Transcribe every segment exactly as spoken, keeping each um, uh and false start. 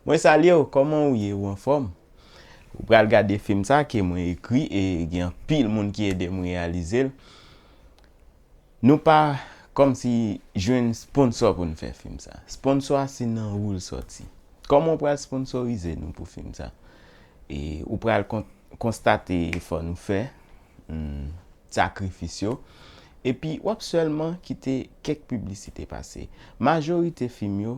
Mwen salye w, kòman w ye? Ou anfòm? Ou pral gade fim sa ke mwen ekri e gen anpil moun ki ede m reyalize l. Nou pa kòmsi jwenn sponsò pou n fè fim sa. Sponsò a se nan ou l sòti. Kòman w pral sponsorize nou pou fim sa? E ou pral kon-, konstate efò nou fè, hmm, sakrifis yo. Epi w ap sèlman kite kèk piblisite pase. Majorite fim yo,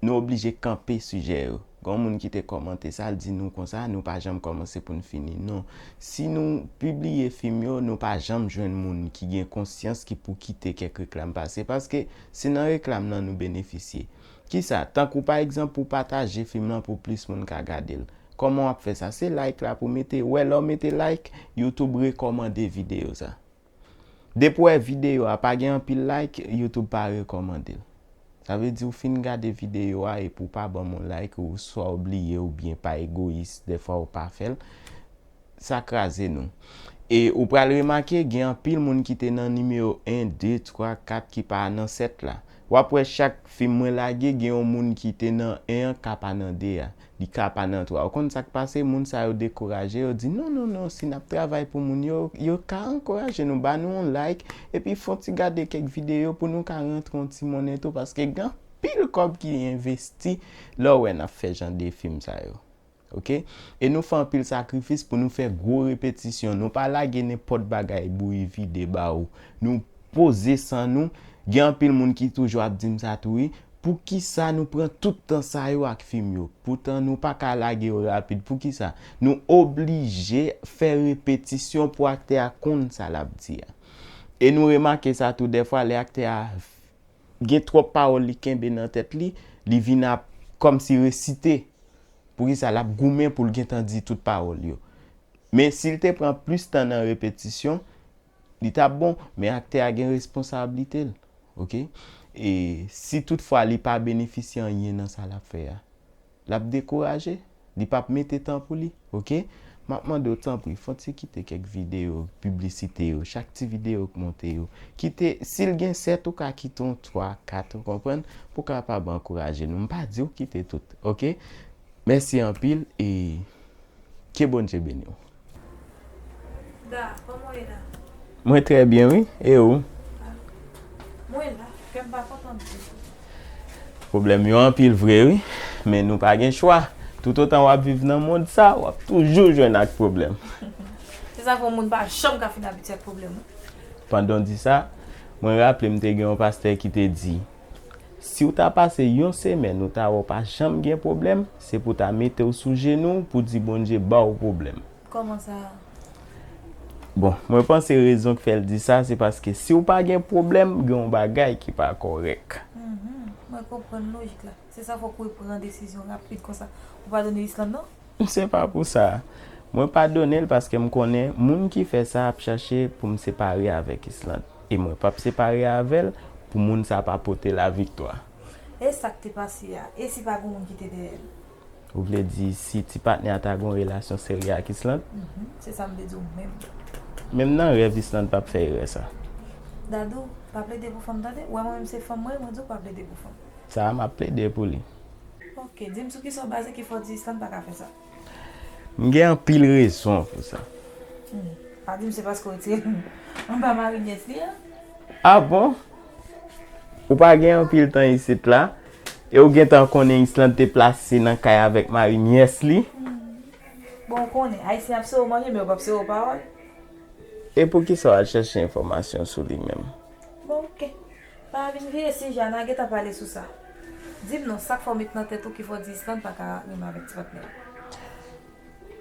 nou oblije kanpe sijè yo. Gen yon moun ki te kòmante sa, l di nou konsa, nou pa janm kòmanse pou n fini. Non. Si nou pibliye fim yo, nou pa janm jwenn moun ki gen konsyans ki pou kite kèk reklam pase, paske se nan reklam nan nou benefisye. Kisa? Tankou pa egzanp, ou pataje fim lan pou plis moun ka gade l. Kòman w ap fè sa? Se like la pou mete. Wè, lè w mete like, YouTube rekòmande videyo sa. Depi w wè videyo a pa gen anpil like, YouTube pa rekòmande l. Sa vle di ou fin gade videyo a epi w pa ban m yon like, ou swa w bliye oubyen pa egoyis, dèfwa w pa fè l. Sa kraze nou. E ou pral remake, gen anpil moun ki te nan nimewo en, de, twa, kat ki pa nan sèt la. W ap wè chak fim mwen lage, gen yon moun ki te nan en an ka pa nan de a. Li ka pa nan twa. Ou konn sa k pase? Moun sa yo dekouraje, yo di, "Non, non, non, si n ap travay pou moun yo, yo ka ankouraje nou, ba nou yon like, epi fè yon ti gade kèk videyo pou nou ka rantre yon ti monnen tou, paske gen anpil kòb ki envesti lè w wè n ap fè jan de fim sa yo." Oke? E nou fè anpil sakrifis pou nou fè gwo repetisyon. Nou pa lage nenpòt bagay bouyi vide ba ou. Nou poze san nou. Gen anpil moun ki toujou ap di m sa tou, wi. Poukisa nou pran tout tan sa yo ak fim yo? Poutan nou pa ka lage yo rapid. Poukisa? Nou oblije fè repetisyon pou aktè a konn sa l ap di a. E nou remake sa tou, dèfwa lè aktè a gen twòp pawòl li kenbe nan tèt li, li vin ap kòmsi resite. Poukisa? L ap goumen pou l gentan di tout pawòl yo. Men si l te pran plis tan nan repetisyon, li t ap bon, men aktè a gen responsablite l, oke? E si toutfwa li pa benefisye anyen nan sa l ap fè a, l ap dekouraje, li p ap mete tan pou li, oke? M ap mande w, tanpri, fè w ti kite kèk videyo, piblisite yo, chak ti videyo k monte yo. Kite, si l gen sèt, ou ka kite yon twa, kat, ou konprann? Pou w kapab ankouraje nou. M pa di w kite tout, oke? Mèsi anpil e ke Bondye beni w. Da, kòman w ye la? Mwen trè byen, wi. E ou? Mwen la, kè m pa kontan ditou. Pwoblèm yo anpil vre, wi. Men nou pa gen chwa. Toutotan w ap viv nan mond sa, w ap toujou jwenn ak pwoblèm. Se sa k fè yon moun pa janm ka fin abitye ak pwoblèm, wi. Pandan w di sa, mwen raple m te gen yon pastè ki te di, si w ta pase yon semèn ou ta wè w pa janm gen pwoblèm, se pou w ta mete w sou jenou w pou di Bondye ba w pwoblèm. Kòman sa? Bon, mwen panse rezon k fè l di sa, se paske si w pa gen pwoblèm, gen yon bagay ki pa kòrèk. Mhm, mwen konprann lojik la. Se sa fòk ou pran desizyon rapid konsa. Ou padone Islande, non? Se pa pou sa. Mwen padone l paske m konnen moun ki fè sa ap chache pou m separe avèk Islande. E mwen p ap separe avè l pou moun sa pa pote laviktwa. E sa k te pase a? E si pa gen moun ki te dèyè l? Ou vle di si ti patnè a ta gen yon relasyon serye ak Islande? Mhm, se sa m vle di w menm. Menm nan rèv Islande p ap fè erè sa. Dadou, pa plede pou fanm tande. Ou wè mwen menm se fanm mwen, mwen di w pa plede pou fanm. Sa a m ap plede pou li. Ok, di m sou kisa w baze ki fè w di Islande pa ka fè sa? M gen anpil rezon pou sa. Hmm, pa di m se paske w retire l anba mari nyès li a? A bon? Ou pa gen anpil tan isit la, e ou gentan konnen Islande te plase nan kay avèk mari nyès li? Hmm. Bon, ou konnen, Ayisyen ap sere w manje, men yo p ap sere w pawòl. E poukisa w al chèche enfòmasyon sou li menm? Bon, ok. Pa vin vire sijè a, n a gentan pale sou sa. Di m non, sa k fè w met nan tèt ou ki fè w di Islande pa ka renmen avèk ti patnè l?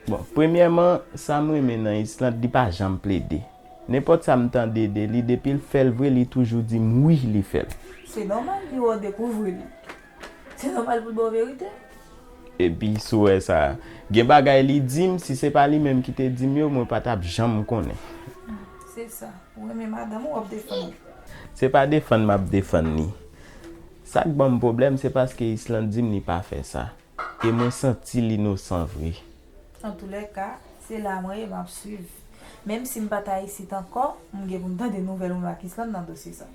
Bon, premyèman, sa m renmen nan Islande, li pa janm plede. Nenpòt sa m tande de li, depi l fè l vre, li toujou di m wi, li fè l. Se nòmal, li wè w dekouvri li. Se nòmal pou l ba w verite. Epi, si w wè sa, gen bagay li di m, si se pa li menm ki te di m yo, mwen pa t ap janm konnen. Se sa. Ou renmen madanm ou, w ap defann li. Se pa defann m ap defann li. Sa k ban m pwoblèm, se paske Islande di m li pa fè sa. E mwen santi l inosan vre. Antoulèka, se la mwen ye, m ap swiv. Menm si m pa ta isit ankò, m gen pou m tande nouvèl ou ak Islande nan dosye sa.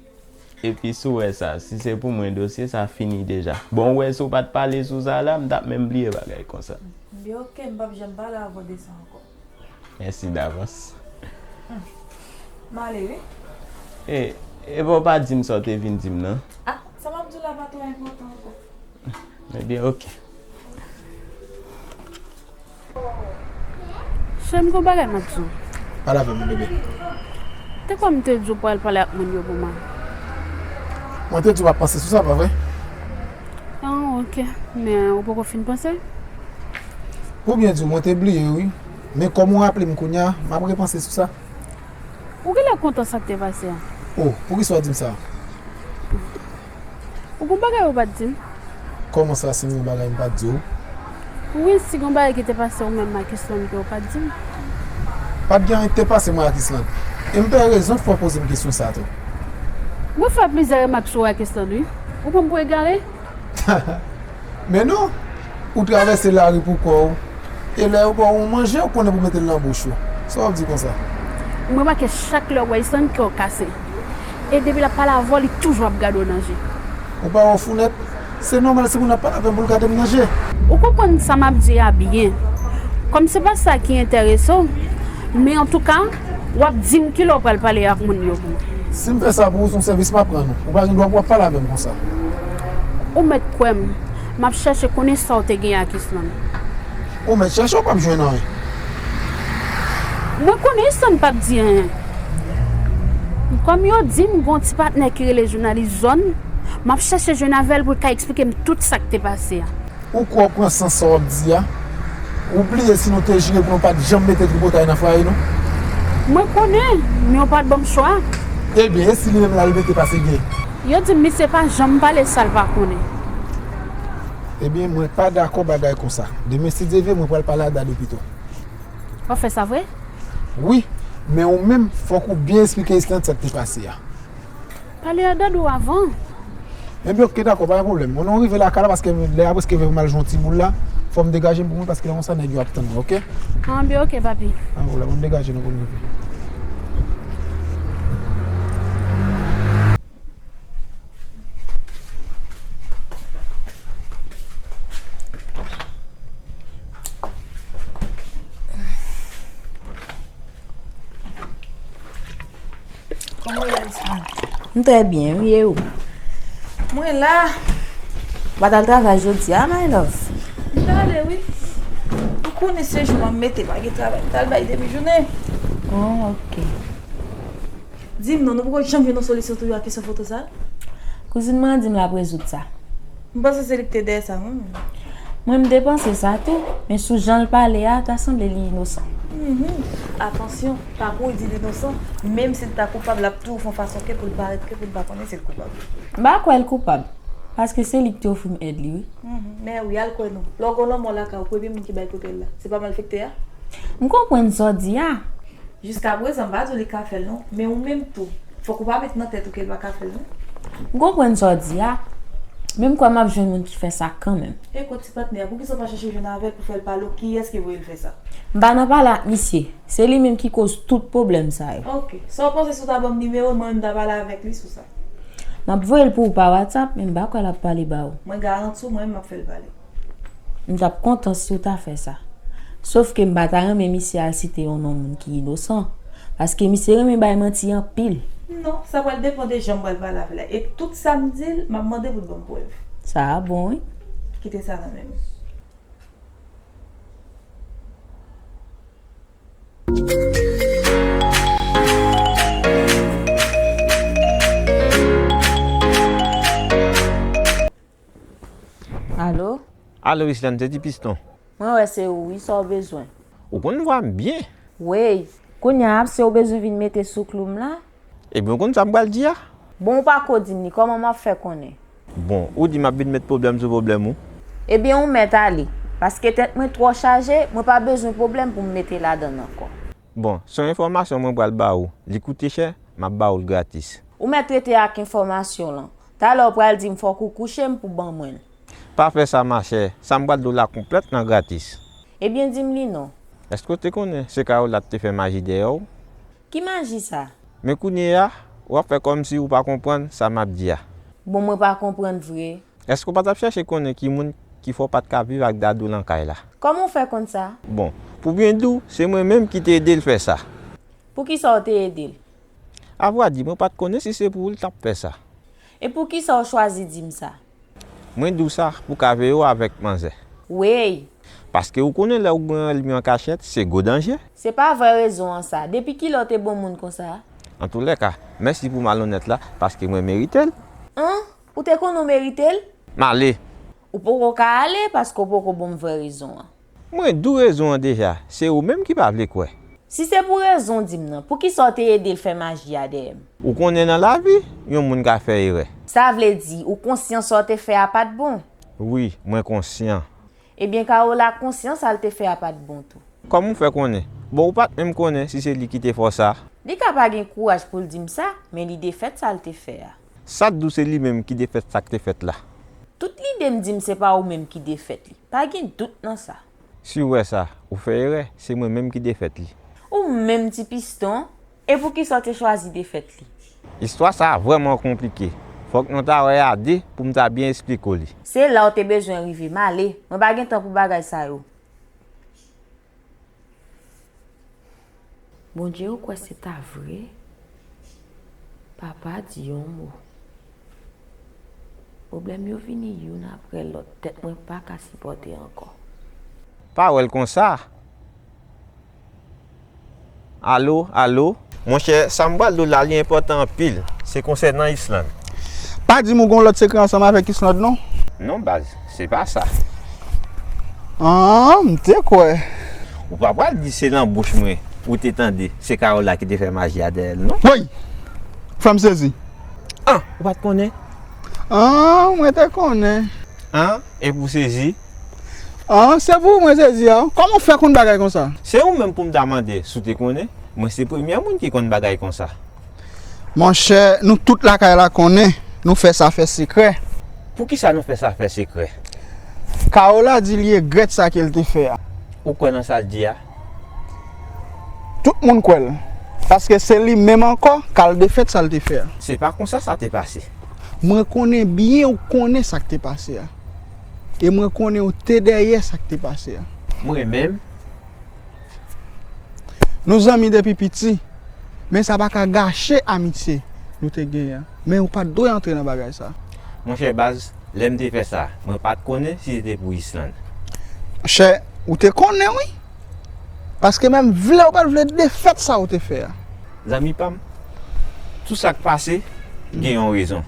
Epi si w wè sa, si se pou mwen, dosye sa fini deja. Bon, ou wè si w pa t pale sou sa la, m t ap menm bliye bagay konsa. Ebyen oke, m p ap janm pale avè w de sa ankò. Mèsi davans. M ale wi. E, epi w pa di m sa w te vin di m nan? Ah, sa m ap di w la pa twò enpòtan ankò. Ebyen, oke. Cheri m, gon bagay m ap di w. Pale avè m, bebe. Te kwè m te di w pral pale ak moun yo pou mwen? Mwen te di w ap panse sou sa, pa vre? Ah, oke. Men ou poko fin panse? Pou byen di w, mwen te bliye, wi. Men kòm ou raple m kounye a, m ap repanse sou sa. Ou genlè kontan sa k te pase a. Oh, poukisa w di m sa? Ou gon bagay ou pa t di m? Kòman sa, si m gen bagay m pa t di w? Wi, si gon bagay ki te pase ou menm ak Islande ke ou pa t di m. Pa t gen anyen ki te pase mwen ak Islande. E m pè rezon fò w poze m kesyon sa tou. Mwen fè plizyè remak sou ou ak Islande, wi. Ou pran m pou egare? Men non, ou travèse lari pou kò w, e lè yo ba w yon manje, ou konnen pou mete l nan bouch ou. Sa w ap di konsa? M remake chak lè w wè Islande kè w kase. E depi l ap pale avè w, li toujou ap gade w nan je. Ou pa wè w founèt? Se nòmal, se pou l ap pale avè m pou l gade m nan je. Ou konprann sa m ap di a byen. Kòm se pa sa ki enterese w, men antouka, w ap di m kilè w pral pale ak moun yo pou mwen. Si m fè sa pou ou, se yon sèvis m ap rann ou. Ou pa gen dwa pou w ap pale avè m konsa. Ou mèt kwè m, m ap chèche konnen sa w te gen ak Islande. Ou mèt chèche, ou p ap jwenn anyen. Mwen konnen Islande p ap di anyen. Kòm yo di m gon ti patnè ki rele jounalis zòn, m ap chèche jwenn avè l pou l ka eksplike m tout sa k te pase a. Ou kwè w pran sans sa w ap di a? Ou bliye si nou te jire pou nou pa t janm mete tripotay nan fwaye nou? Mwen konnen, men w pa t ban m chwa. Ebyen, e si li menm l al mete pase gen? Yo di m misye pa janm pale sa l pa konnen. Ebyen, mwen pa dakò bagay konsa. Demen, si Dye vle, mwen pral pale a Dadou pito. W ap fè sa vre? Wi, men ou menm, fòk ou byen eksplike Islande sa k te pase a. Pale a Dadou avan. Ebyen, oke, dakò, pa gen pwoblèm. Bon, nou rive lakay la, paske lè a prèske rive pou m al jwenn yon ti boul la. Fò m degaje m pou mwen, paske lè konsa nèg yo ap tann mwen, oke? Anben, oke, papi. Pa gen pwoblèm, ann degaje nou pou n rive. Kòman w ye, Islande? M trè byen, wi, e ou? Mwen la. Ou pa t al travay jodi a, my love? M t ale, wi. Ou konnen se jou m ap mete, pa gen travay. M t al bay demi jounen. Oh, oke. Di m non, nou poko janm jwenn yon solisyon tou yo ak kesyon foto sa? Kouzin mwen an di m l ap rezoud sa. M panse se li ki te dèyè sa, mwen menm. Mwen, m te panse sa tou, men sou jan l pale a, ta sanble li inosan. Mhm. Atansyon, pa kouri di l inosan, menm si l ta koupab, l ap toujou fè yon fason ke pou l parèt ke pou l pa konnen si l koupab. M pa kwè l koupab, paske se li ki te ofri m èd li, wi. Mhm. Men wi, al kwè non. Lè w gen lanmò lakay ou, premye moun ki bay kote l la, se pa malfektè a? M konprann sa w di a. Jiskaprezan, m pa di w li ka fè l non, men ou menm tou, fòk ou pa met nan tèt ou ke l pa ka fè l non. M konprann sa w di a, men m kwè m ap jwenn moun ki fè sa kanmenm. E kot ti patnè a, poukisa w pa chèche jwenn avè l pou fè l pale w, kiyès ki voye l fè sa? M pa nan pale ak misye, se li menm ki koz tout pwoblèm sa yo. Oke, sa w panse si w ta ban m nimewo l, mwen menm m ta pale avèk li sou sa? M ap voye l pou ou pa WhatsApp, men m pa kwè l ap pale ba ou. Mwen garanti w, mwen menm m ap fè l pale. M t ap kontan si w ta fè sa. Sof ke m pa ta renmen misye al site yon non moun ki inosan, paske misye renmen bay manti anpil. Non, sa pral depann de jan m pral pale avè l la. E tout sa m di l, m ap mande pou l ban m prèv. Sa a bon, wi. Kite sa nan men m. Alo? Alo, Islande, se ti piston. Mwen wè se ou wi, sa w bezwen? Ou konn vwa m byen. Wey, kounye a se ou bezwen vin mete sou klou m la? Ebyen, ou konn sa m pral di a? Bon, ou pa ko di m li, kòman m ap fè konnen? Bon, ou di m ap vin met pwoblèm sou pwoblèm ou? Ebyen, ou mèt ale, paske tèt mwen twò chaje, mwen pa bezwen pwoblèm pou m mete ladan l ankò. Bon, se yon enfòmasyon mwen pral ba ou. Li koute chè, m ap ba ou l gratis. Ou mèt rete ak enfòmasyon lan. Talè w pral di m fòk ou kouche m pou ban mwen l. Pa fè sa, machè. Sa m pral di w la konplètman gratis. Ebyen, di m li non. Èske w te konnen se Kayola ki te fè maji dèyè w? Ki maji sa? Men kounye a, W ap fè kòmsi ou pa konprann sa m ap di a. Bon, mwen pa konprann vre. Èske w pa t ap chèche konnen ki moun ki fè w pa t ka viv ak Dadou lan kay la? Kòman w fè konn sa? Bon, pou byen di w, se mwen menm ki te ede l fè sa. Poukisa w te ede l? Avradi, mwen pa t konnen si se pou ou l t ap fè sa. E poukisa w chwazi di m sa? Mwen di w sa pou ka veye w avèk manzè. Wey! Paske ou konnen lè ou gen yon ènmi an kachèt, se gwo danje. Se pa vrè rezon an sa. Depi kilè w te bon moun konsa? Antoulèka, mèsi pou malonèt la, paske mwen merite l. An? Ou te konnen w merite l? M ale. Ou poko ka ale paske w poko ban m vrè rezon an. Mwen di w rezon an deja, se ou menm ki pa vle kwè. Si se pou rezon w di m nan, poukisa w te ede l fè maji a dèyè m? Ou konnen nan lavi, yon moun ka fè erè. Sa vle di, ou konsyan sa w te fè a pa t bon? Wi, mwen konsyan. Ebyen, Kawola konsyan sa l te fè a pa t bon tou. Kòman w fè konnen? Bon, ou pa t menm konnen si se li ki te fè w sa. Li ka pa gen kouraj pou l di m sa, men li defèt sa l te fè a. Sa t di w se li menm ki defèt sa k te fèt la? Tout lide m di m se pa ou menm ki defèt li. Pa gen dout nan sa. Si w wè sa, ou fè erè, se mwen menm ki defèt li. Ou menm Ti Piston, e poukisa w te chwazi defèt li? Istwa sa a vrèman konplike. Fòk nou ta wè a de pou m ta byen esplike w li. Se la w te bezwen rive. M ale. Mwen pa gen tan pou bagay sa yo. Bondye, ou kwè se ta vre? Papa, di yon mo. Pwoblèm yo vini youn apre lòt, tèt mwen pa ka sipòte ankò. Pa wè l konsa. Alo, alo. Monchè, sa m pral di w la, li enpòtan anpil. Se konsènan Island. Pa di m ou gen yon lòt sekrè ansanm avèk Island, non? Non, baz, se pa sa. An, m te kwè. Ou pa pral di se nan bouch mwen ou te tande se Kawola ki te fè maji a dèyè l, non? Woy! Fè m sezi. An, ou pa t konnen? An, mwen te konnen. An, epi w sezi? An, se pou mwen sezi a. Kòman w fè konn bagay konsa? Se ou menm pou m ta mande si w te konnen. Mwen se premye moun ki konn bagay konsa. Monchè, nou tout lakay la konnen nou fè sa fè sekrè. Poukisa nou fè sa fè sekrè? Kawola di li regrèt sa ke l te fè a. Ou kwè nan sa l di a? Tout moun kwè l. Paske se li menm ankò k al defèt sa l te fè a. Se pa konsa sa te pase. Mwen konnen byen ou konnen sa k te pase a. E mwen konnen ou te dèyè sa k te pase a. Mwen menm? Nou zanmi depi piti, men sa pa ka gache amitye nou te genyen an. Men ou pa t dwe antre nan bagay sa. Monchè baz, lè m te fè sa, mwen pa t konnen si se te pou Island. Monchè, ou te konnen wi. Paske menm vle ou pa t vle defèt sa ou te fè a. Zanmi pa m, tout sa k pase, gen yon rezon.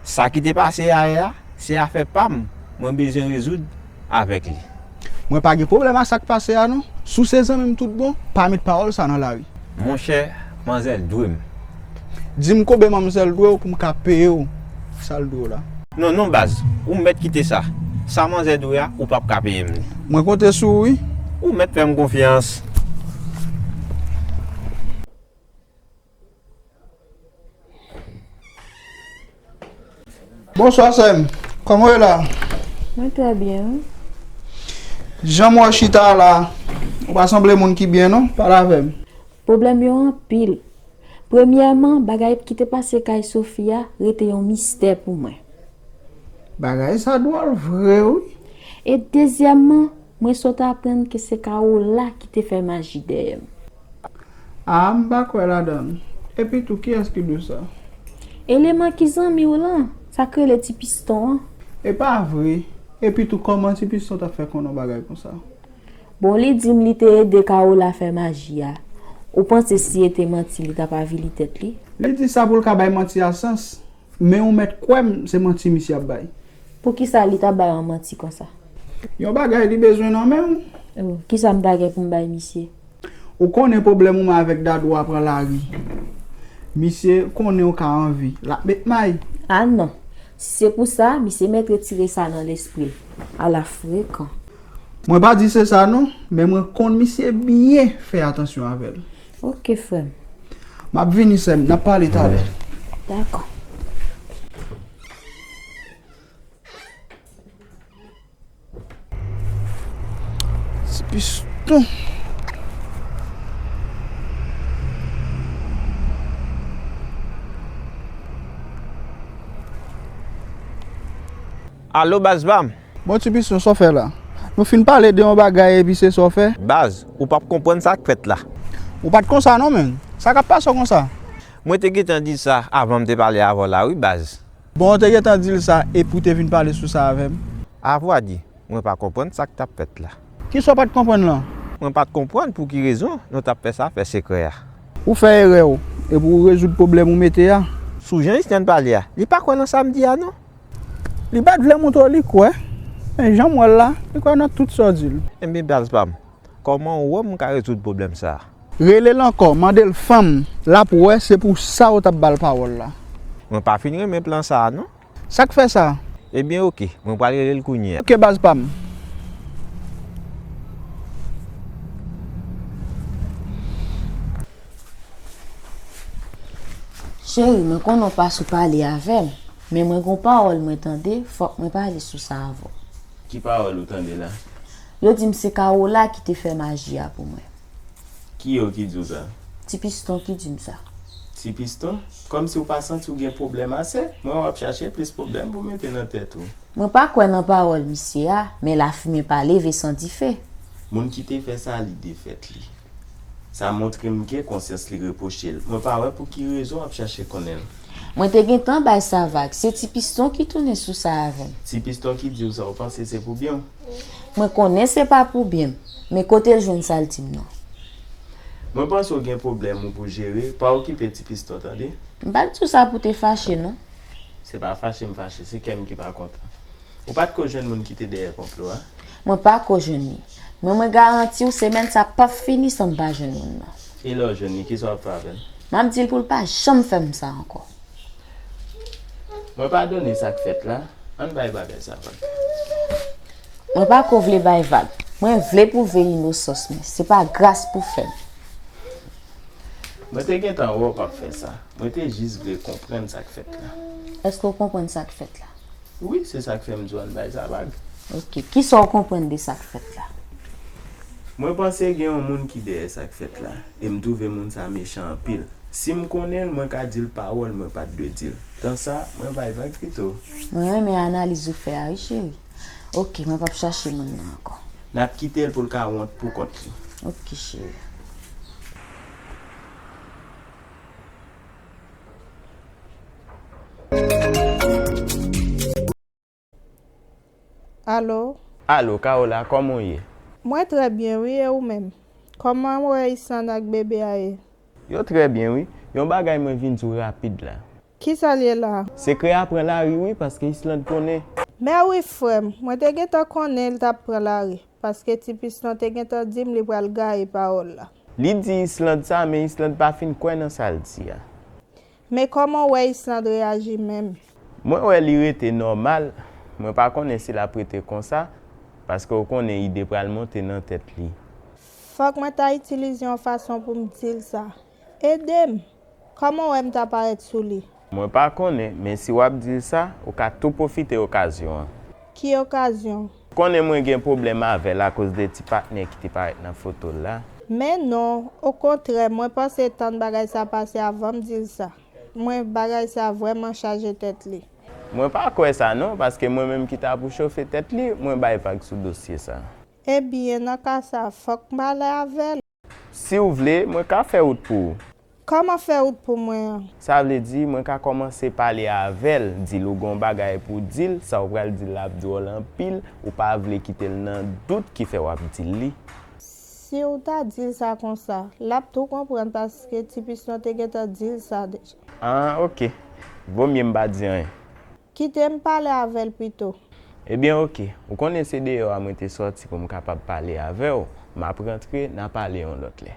Sa ki te pase ayè a, se afè pa m, mwen bezwen rezoud avèk li. Mwen pa gen pwoblèm ak sa k pase a non. Si w se zanmi m tout bon, pa met pawòl sa nan lari. Monchè, manzè l dwe m. Di m konbyen manzè l dwe w pou m ka peye w sa l dwe w la. Non, non, baz, ou mèt kite sa. Sa manzè dwe a, ou p ap ka peye m li. Mwen konte sou ou wi. Ou mèt fè m konfyans. Bonswa sè m, kòman w ye la? Mwen trè byen wi. Jan m wè w chita la, ou pa sanble moun ki byen non, pale avè m. Pwoblèm yo anpil. Premyèman, bagay ki te pase kay Sophie a rete yon mistè pou mwen. Bagay sa dwòl vre wi. E dezyèmman, mwen sot aprann ke se Kawola ki te fè maji dèyè m. A, m pa kwè ladan l. Epi tou, kiyès ki di w sa? Eleman ki zanmi w lan, sa k rele Ti Piston an. E pa vre. Epi tou, kòman Ti Piston t ap fè konnen yon bagay konsa? Bon, li di m li te ede Kawola fè maji a. Ou panse si e te manti, li t ap avili tèt li? Li di sa pou l ka bay manti a sans. Men ou mèt kwè m, se manti misye ap bay. Poukisa li ta bay yon manti konsa? Yon bagay li bezwen nan men w. Oh, kisa m ta gen pou m bay misye? Ou konnen pwoblèm ou menm avèk Dadou a pran lari. Misye konnen w ka anvi. L ap met may. A non. Si se pou sa, misye mèt retire sa nan lespri l. Ala frekan. Mwen pa di se sa non, men mwen konn misye byen, fè atansyon avè l. Ok, frè m. M ap vini, sè m, n ap pale talè. Dakò. Ti Piston. Alo, baz pa m. Bon, Ti Piston, sa w fè la? Nou fin pale de yon bagay epi se sa w fè? Baz, ou p ap konprann sa k fèt la. Ou pa t konsa non, menn. Sa k ap pase w konsa? Mwen te gentan di l sa avan m te pale avè w la, wi, baz. Bon, w te gentan di l sa epi w te vin pale sou sa avè m? Avwadi, mwen pa konprann sa k t ap fèt la. Kisa w pa t konprann lan? Mwen pa t konprann pou ki rezon nou t ap fè sa, fè sekrè a. Ou fè erè w, epi w rezoud pwoblèm ou mete a. Sou jan Islande pale a, li pa kwè nan sa m di a non. Li pa t vle montre w li kwè, men jan m wè l la, li kwè nan tout sa w di l. Enben, baz pa m, kòman w wè m ka rezoud pwoblèm sa a? Rele l ankò, mande l fanm l ap wè, se pou sa w t ap ba l pawòl la. Mwen pa fin renmen plan sa a non. Sa k fè sa? Ebyen, oke, mwen pral rele l kounye a. Oke, baz pa m. Cheri, mwen konnen w pa sou pale avè m, men mwen gon pawòl mwen tande, fòk mwen pale sou sa avè w. Ki pawòl ou tande la? Yo di m se Kawola ki te fè maji a pou mwen. Ki yo ki di w sa? Ti Piston ki di m sa. Ti Piston? Kòmsi w pa santi w gen pwoblèm ase? Mwen wè w ap chache plis pwoblèm pou mete nan tèt ou. Mwen pa kwè nan pawòl misye a, men lafimen pa leve san dife. Moun ki te fè sa, li defèt li. Sa montre m ke konsyans li repwoche l. Mwen pa wè pou ki rezon w ap chache konnen l. Mwen te gentan bay sa vag. Se Ti Piston ki tounen sou sa avè m. Ti Piston ki di w sa, w panse se pou byen w? Mwen konnen se pa pou byen m, men kote l jwenn sa l di m nan? Mwen panse w gen pwoblèm ou pou jere, pa okipe Ti Piston, tande? M pa t di w sa pou te fache, non. Se pa fache m fache, se kè m ki pa kontan. Ou pa t ko jwenn moun ki te dèyè konplo a? Mwen pa ko jwenn li. Men mwen garanti w, semèn sa p ap fini san m pa jwenn moun nan. E lè w jwenn li, kisa w ap fè avè l? M ap di l pou l pa janm fè m sa ankò. Mwen padone sa k fèt la. Ann bay bagay sa vag. Mwen pa ko vle bay vag. Mwen vle pwouve inosans mwen. Se pa gras pou fè m. Mwen te gentan wè w p ap fè sa. Mwen te jis vle konprann sa k fèt la. Èske w konprann sa k fèt la? Wi, se sa k fè m di w ann bay sa vag. Oke, kisa w konprann de sa k fèt la? Mwen panse gen yon moun ki dèyè sa k fèt la, e m twouve moun sa mechan anpil. Si m konnen l, mwen ka di l pawòl mwen pa t dwe di l. Tan sa, mwen bay vag pito. Mwen renmen analiz ou fè a wi, cheri. Oke, mwen p ap chache moun nan ankò. N ap kite l pou l ka wont pou kont li. Oke, cheri. Alo? Alo, Kawola, kòman w ye? Mwen trè byen, wi, e ou menm? Kòman w wè Islande ak bebe a ye? Yo trè byen, wi. Yon bagay mwen vin di w rapid la. Kisa l ye la? Sekrè a pran lari, wi, paske Islande konnen. Mèwi, frè m, mwen te gentan konnen l t ap pran lari, paske Ti Piston te gentan di m li pral gaye pawòl la. Li di Islande sa, men Islande pa fin kwè nan sa l di a. Men kòman w wè Islande reyaji menm? Mwen wè li rete nòmal. Mwen pa konnen si l ap rete konsa, paske w konnen ide pral monte nan tèt li. Fòk mwen ta itilize yon fason pou m di l sa. Ede m! Kòman w wè m ta parèt sou li? Mwen pa konnen, men si w ap di l sa, ou ka tou pwofite okazyon an. Ki okazyon? Ou konnen mwen gen pwoblèm avè l akoz de ti patnè ki te parèt nan foto l la. Men non, okontrè, mwen panse tann bagay sa pase avan m di l sa. Mwen, bagay sa vrèman chaje tèt li. Mwen pa kwè sa non, paske mwen menm ki ta pou chofe tèt li, mwen bay vag sou dosye sa. Ebyen, nan ka sa, fòk m pale avè l. Si w vle, mwen ka fè wout pou ou. Kòman fè wout pou mwen an? Sa vle di, mwen ka kòmanse pale avè l, di l ou gen yon bagay pou w di l, sa w pral di l la ap dwòl anpil, ou pa vle kite l nan dout ki fè w ap di l li. Si w ta di l sa konsa, l ap tou konprann paske Ti Piston te gentan di l sa deja. Ah, oke. Vomye m pa di anyen. Kite m pale avè l pito. Ebyen, oke. Ou konnen se deyò a mwen te sòti pou m kapab pale avè w. M ap rantre, n a pale yon lòt lè.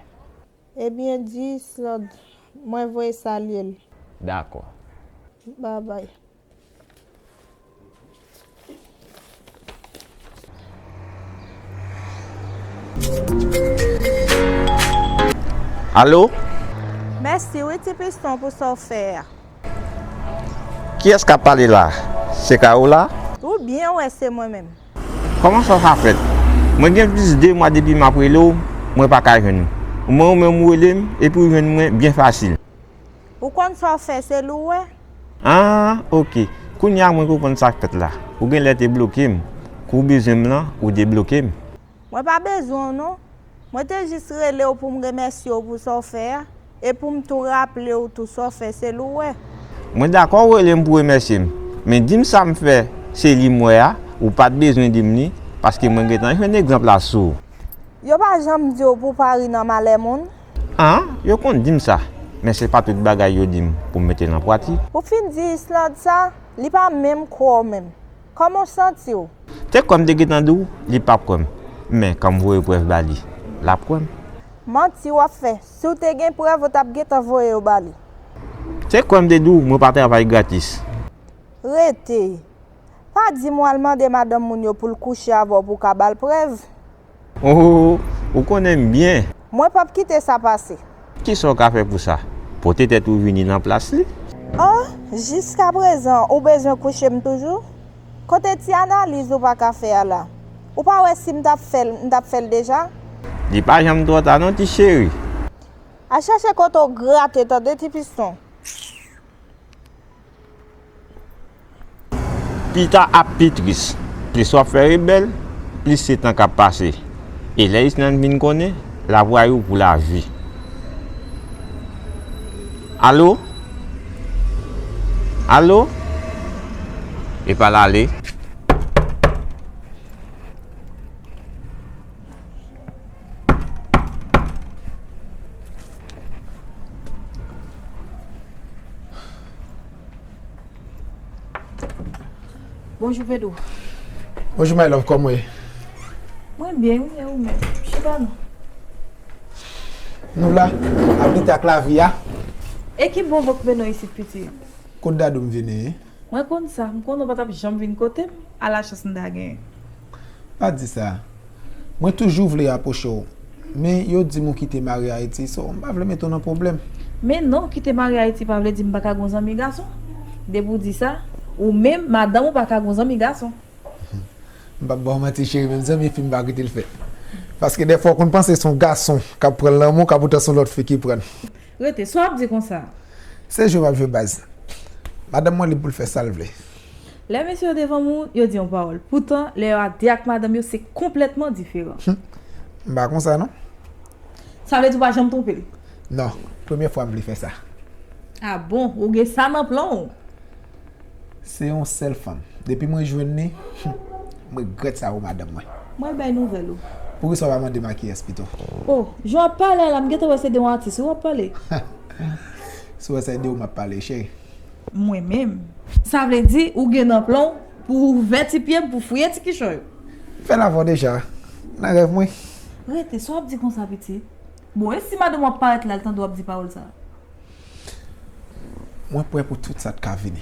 Ebyen, di Islande mwen voye salye l. Dakò. Babay. Alo? Mèsi wi, Ti Piston, pou sa w fè a. Kiyès k ap pale la? Se Kawola? Ou byen wè se mwen menm. Kòman sa sa fèt? Mwen gen plis de mwa depi m ap rele w, mwen pa ka jwenn ou. Omwen ou menm ou rele m, epi ou jwenn mwen byen fasil. Ou konn sa w fè, se li w wè. Ah, oke. Kounye a mwen konprann sa k fèt la. Ou genlè te bloke m. Kou w bezwen m lan, ou debloke m. Mwen pa bezwen w non. Mwen te jis rele w pou m remèsye w pou sa w fè a, e pou m tou raple w tou sa w fè, se li w wè. Mwen dakò w rele m pou remèsye m, men di m sa m fè, se li m wè a, ou pa t bezwen di m li, paske mwen gentan jwenn egzanp la sou ou. Yo pa janm di w pou w pa ri nan malè moun? An, yo konn di m sa, men se pa tout bagay yo di m pou m mete l an pratik. Ou fin di Islande sa, li pa menm kwè w menm. Kòman w santi w? Te kwè m te gentan di w, li p ap kwè m. Men, kan m voye prèv ba li, l ap kwè m. Manti w ap fè. Si w te gen prèv, ou t ap gentan voye yo ba li. Te kwè m te di w, mwen pa travay gratis. Rete. Pa di m w al mande madanm moun yo pou l kouche avè w pou w ka ba l prèv. Oh, ou konnen m byen. Mwen p ap kite sa pase. Kisa w ka fè pou sa? Pote tèt ou vini nan plas li? Oh, jiskaprezan, ou bezwen kouche m toujou? Kote ti analiz ou pa ka fè a la? Ou pa wè si m t ap fè l, m t ap fè l deja? Li pa janm twò ta non, ti cheri. Al chèche kote w grate, tande, ti pison. Pita ap pi tris. Plis w ap fè rebèl, plis se tan k ap pase. E lè Islande vin konnen, l ap rayi w pou lavi. Alo? Alo? Epa l ale. Bonjou, Pedro. Bonjou, my love, kòman w ye? Mwen byen, wi, e ou menm? Chita non. Nou la, ap lite ak lavi a. E ki bon van k mennen w isit, pitit? Kot Dadou m vini? Mwen konn sa, m konnen w pa t ap janm vin kote m, ala chans m ta genyen. Pa di sa. Mwen toujou vle apwoche w, men yo di m ou kite mari Ayiti, so m pa vle mete w nan pwoblèm. Men non, kite mari Ayiti pa vle di m pa ka gon zanmi gason. Depi w di sa, ou menm, madanm ou pa ka gon zanmi gason. M p ap ba w manti, cheri, menm zanmi fi m pa kite l fè. Paske dèfwa w konn panse se yon gason k ap pran l nan men w, ka poutan se yon lòt fi ki pran l. Rete, sa w ap di konsa? Se jwe m ap jwe baz. Madanm mwen lib pou l fè sa l vle. Lè mesye yo devan moun, yo di yon pawòl. Poutan, lè yo a de ak madanm yo, se konplètman diferan. Hum. M pa konsa non. Sa vle di w pa janm twonpe l? Non, premye fwa m vle fè sa. A bon, ou gen sa nan plan w? Se yon sèl fanm. Depi mwen jwenn li, hum, m regrèt sa pou madanm mwen. Mwen bay nouvèl ou. Poukisa w pa mande m a kiyès pito? Oh, jan w ap pale a la, m gentan wè se de yon atis wi w ap pale. Si w wè se de ou m ap pale, cheri. Mwen menm. Sa vle di ou gen nan plan w pou w ouvè ti pye m pou fouye ti kichòy ou. M fè l avè w deja. Nan rèv mwen. Rete, sa w ap di konsa, pitit? Bon, e si madanm w ap parèt la, l tande w ap di pawòl sa a? Mwen prè pou tout sa k ka vini.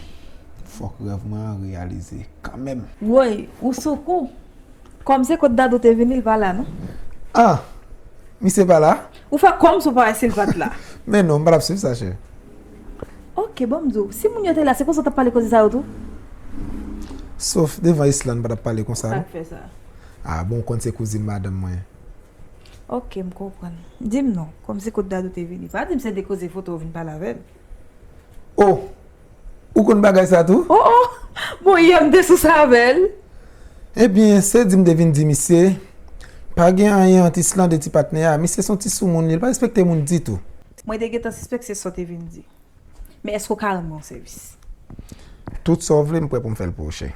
Fòk rèv mwen an reyalize kanmenm. Woy, ou sou kou. Kòm se kot Dadou te vini, l pa la, non? Ah, misye pa la? Ou fè kòmsi w pa wè si l pa t la. Men non, m pa t ap swiv sa, cheri. Ok, ban m di w, si moun yo te la, se konsa w t ap pale koze sa yo tou? Sof devan Islande, m pa t ap pale konsa, non? Sa k fè sa? Ah, bon, w konn se kouzin madanm mwen. Ok, m konprann. Di m non, kòmsi kot Dadou te vini. Pa di m se de koze foto w vin pale avè l. Oh! Ou konn bagay sa tou? Oh, oh! Bon, yè m te sou sa avè l. Ebyen, se di m te vin di misye, pa gen anyen ant Islande e ti patnè a. Misye se yon ti soumoun li, li pa respekte moun ditou. Mwen te gentan sispèk se sa w te vin di. Men èske w ka rann mwen yon sèvis? Tout sa w vle, m prè pou m fè l pou ou, cheri.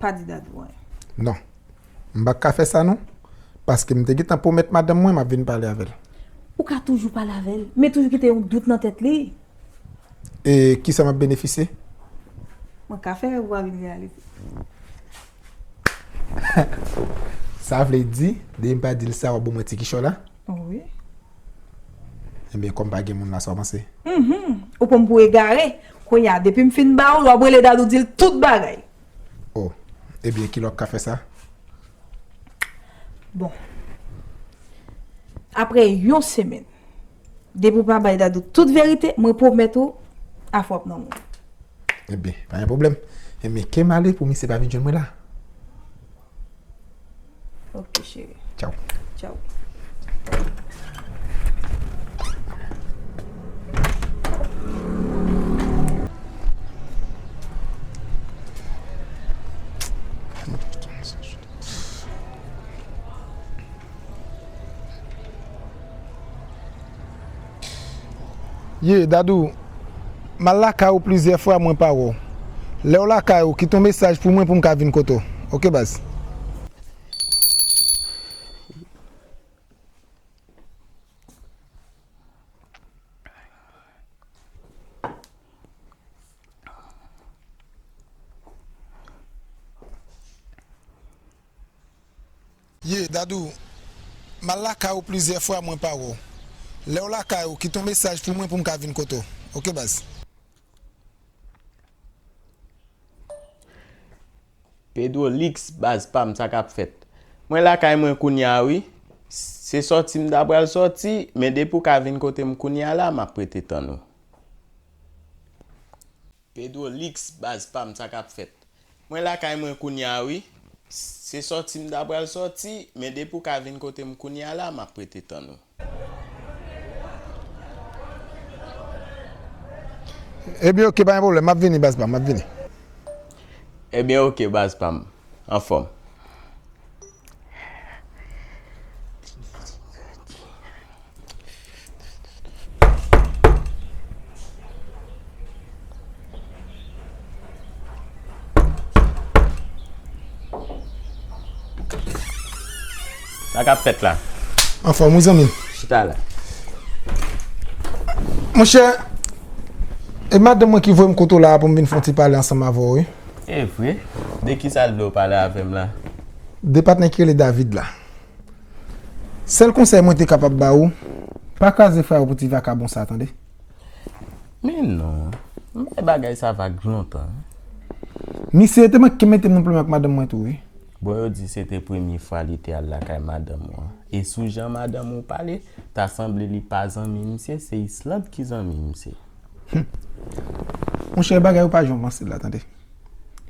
Pa di Dadou anyen. Non. M pa ka fè sa non. Paske m te gentan pwomèt madanm mwen m ap vin pale avè l. Ou ka toujou pale avè l, men toujou kite yon dout nan tèt li. E kisa m ap benefisye? Mwen ka fè rèv ou a vin reyalite. Sa vle di, depi m pa di l sa, w ap ban mwen ti kichòy la? Wi. Ebyen, kòm pa gen moun la, sa w panse? Mhm. Ou pran m pou egare. Kounye a, depi m fin ba w l, w ap rele Dadou di l tout bagay. Oh. Ebyen, kilè w ap ka fè sa? Bon. Apre yon semèn, depi w pa bay Dadou tout verite, mwen pwomèt ou, afè w ap nan men w. Ebyen, pa gen pwoblèm. Ebyen, ke m ale pou misye pa vin jwenn mwen la. Ok, cheri. Tchaw. Tchaw. Ye, Dadou, m al lakay ou plizyè fwa, mwen pa wè w. Lè w lakay ou, kite yon mesaj pou mwen pou m ka vin kote w. Oke, baz. Ye, Dadou, m al lakay ou plizyè fwa, mwen pa wè w. Lè w lakay ou, kite yon mesaj pou mwen pou m ka vin kote w. Oke, baz. Pedro Lix, baz pa m, sa k ap fèt? Mwen lakay mwen kounye a, wi. Se sòti m ta pral sòti, men depi w ka vin kote m kounye a la, m ap rete tann ou. Pedro Lix, baz pa m, sa k ap fèt? Mwen lakay mwen kounye a, wi. Se sòti m ta pral sòti, men depi w ka vin kote m kounye a la, m ap rete tann ou. Ebyen, oke, pa gen pwoblèm. M ap vini, baz pa m, m ap vini. Ebyen, oke, baz pa m. Anfòm. Sa k ap fèt la? Anfòm, wi, zanmi m. Chita la. Monchè, e madanm mwen ki voye m kote w la pou m vin fè yon ti pale ansanm avè w, wi. E vre? De kisa l vle w pale avè m la? De patnè ki rele David la. Sèl konsèy mwen te kapab ba ou, pa kraze frè ou pou ti vakabon sa, tande. Men non, m bay bagay sa vag lontan. Misye te manke mete m nan pwoblèm ak madanm mwen tou, wi. Bon, yo di se te premye fwa li te al lakay madanm ou an. E sou jan madanm ou pale, ta sanble li pa zanmi misye, se Islande ki zanmi misye. Monchè, bagay ou pa jan w panse l la, tande.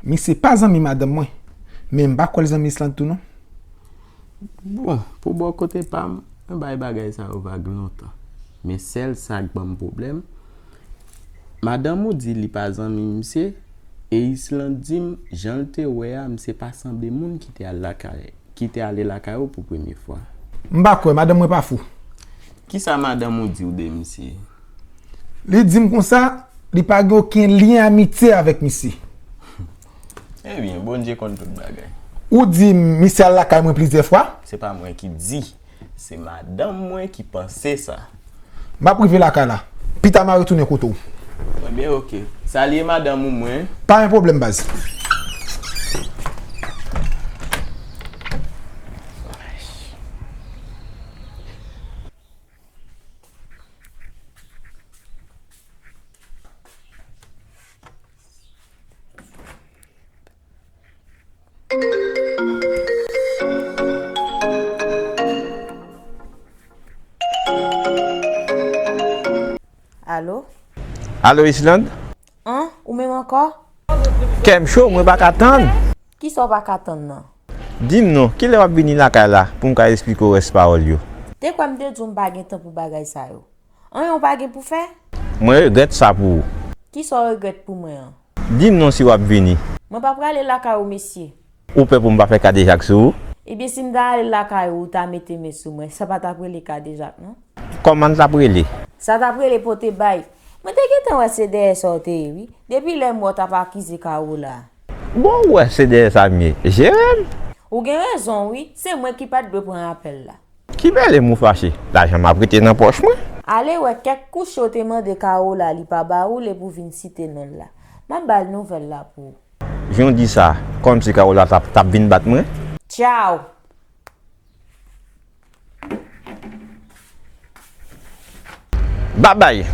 Misye pa zanmi madanm mwen, men m pa kwè l zanmi Islande tou, non. Bon, pou bò kote pa m, mwen bay bagay sa yo vag lontan. Men sèl sa k ban m pwoblèm, madanm ou di li pa zanmi misye, e Islande di m, jan l te wè a, misye pa sanble moun ki te al lakay, ki te ale lakay ou pou premye fwa. M pa kwè, madanm mwen pa fou. Kisa madanm ou di w de misye? Li di m konsa, li pa gen okenn lyen amitye avèk misye. Ebyen, Bondye konn tout bagay. Ou di misye al lakay mwen plizyè fwa? Se pa mwen ki di, se madanm mwen ki panse sa. M ap rive lakay la. Pita m a retounen kote w. Ebyen, oke. Salye madanm ou mwen. Pa gen pwoblèm, baz. Alo? Alo, Islande? An, ou menm ankò? Kè m cho, mwen pa ka tann. Kisa w pa ka tann nan? Di m non, kilè w ap vini lakay la pou m ka esplike w rès pawòl yo? Te kwè m te di w m pa gen tan pou bagay sa yo. Anyen w pa gen pou fè? Mwen regrèt sa pou ou. Kisa w regrèt pou mwen an? Di m non si w ap vini. Mwen pa prale lakay ou, mesye. Ou pè pou m pa fè kadejak sou ou? Ebyen, si m ta ale lakay ou, ou ta mete men sou mwen, sa pa t ap rele kadejak, non. Kòman l t ap rele? Sa t ap rele pote bay. Mwen te gentan wè se dèyè sa w te ye, wi. Depi lè m wè w t ap akize Kawola. Bon, ou wè se dèyè sa m ye. Jere m. Ou gen rezon, wi. Se mwen ki pa t dwe pran apèl la. Ki bèl e mou fache, lajan m ap rete nan pòch mwen. Ale wè kèk kouche w te mande Kawola, li pa ba ou, l epi w vin site non l la. M ap ba l nouvèl la pou ou. Jan w di sa, kòmsi Kawola t ap, t ap vin bat mwen. Tchaw! Babay!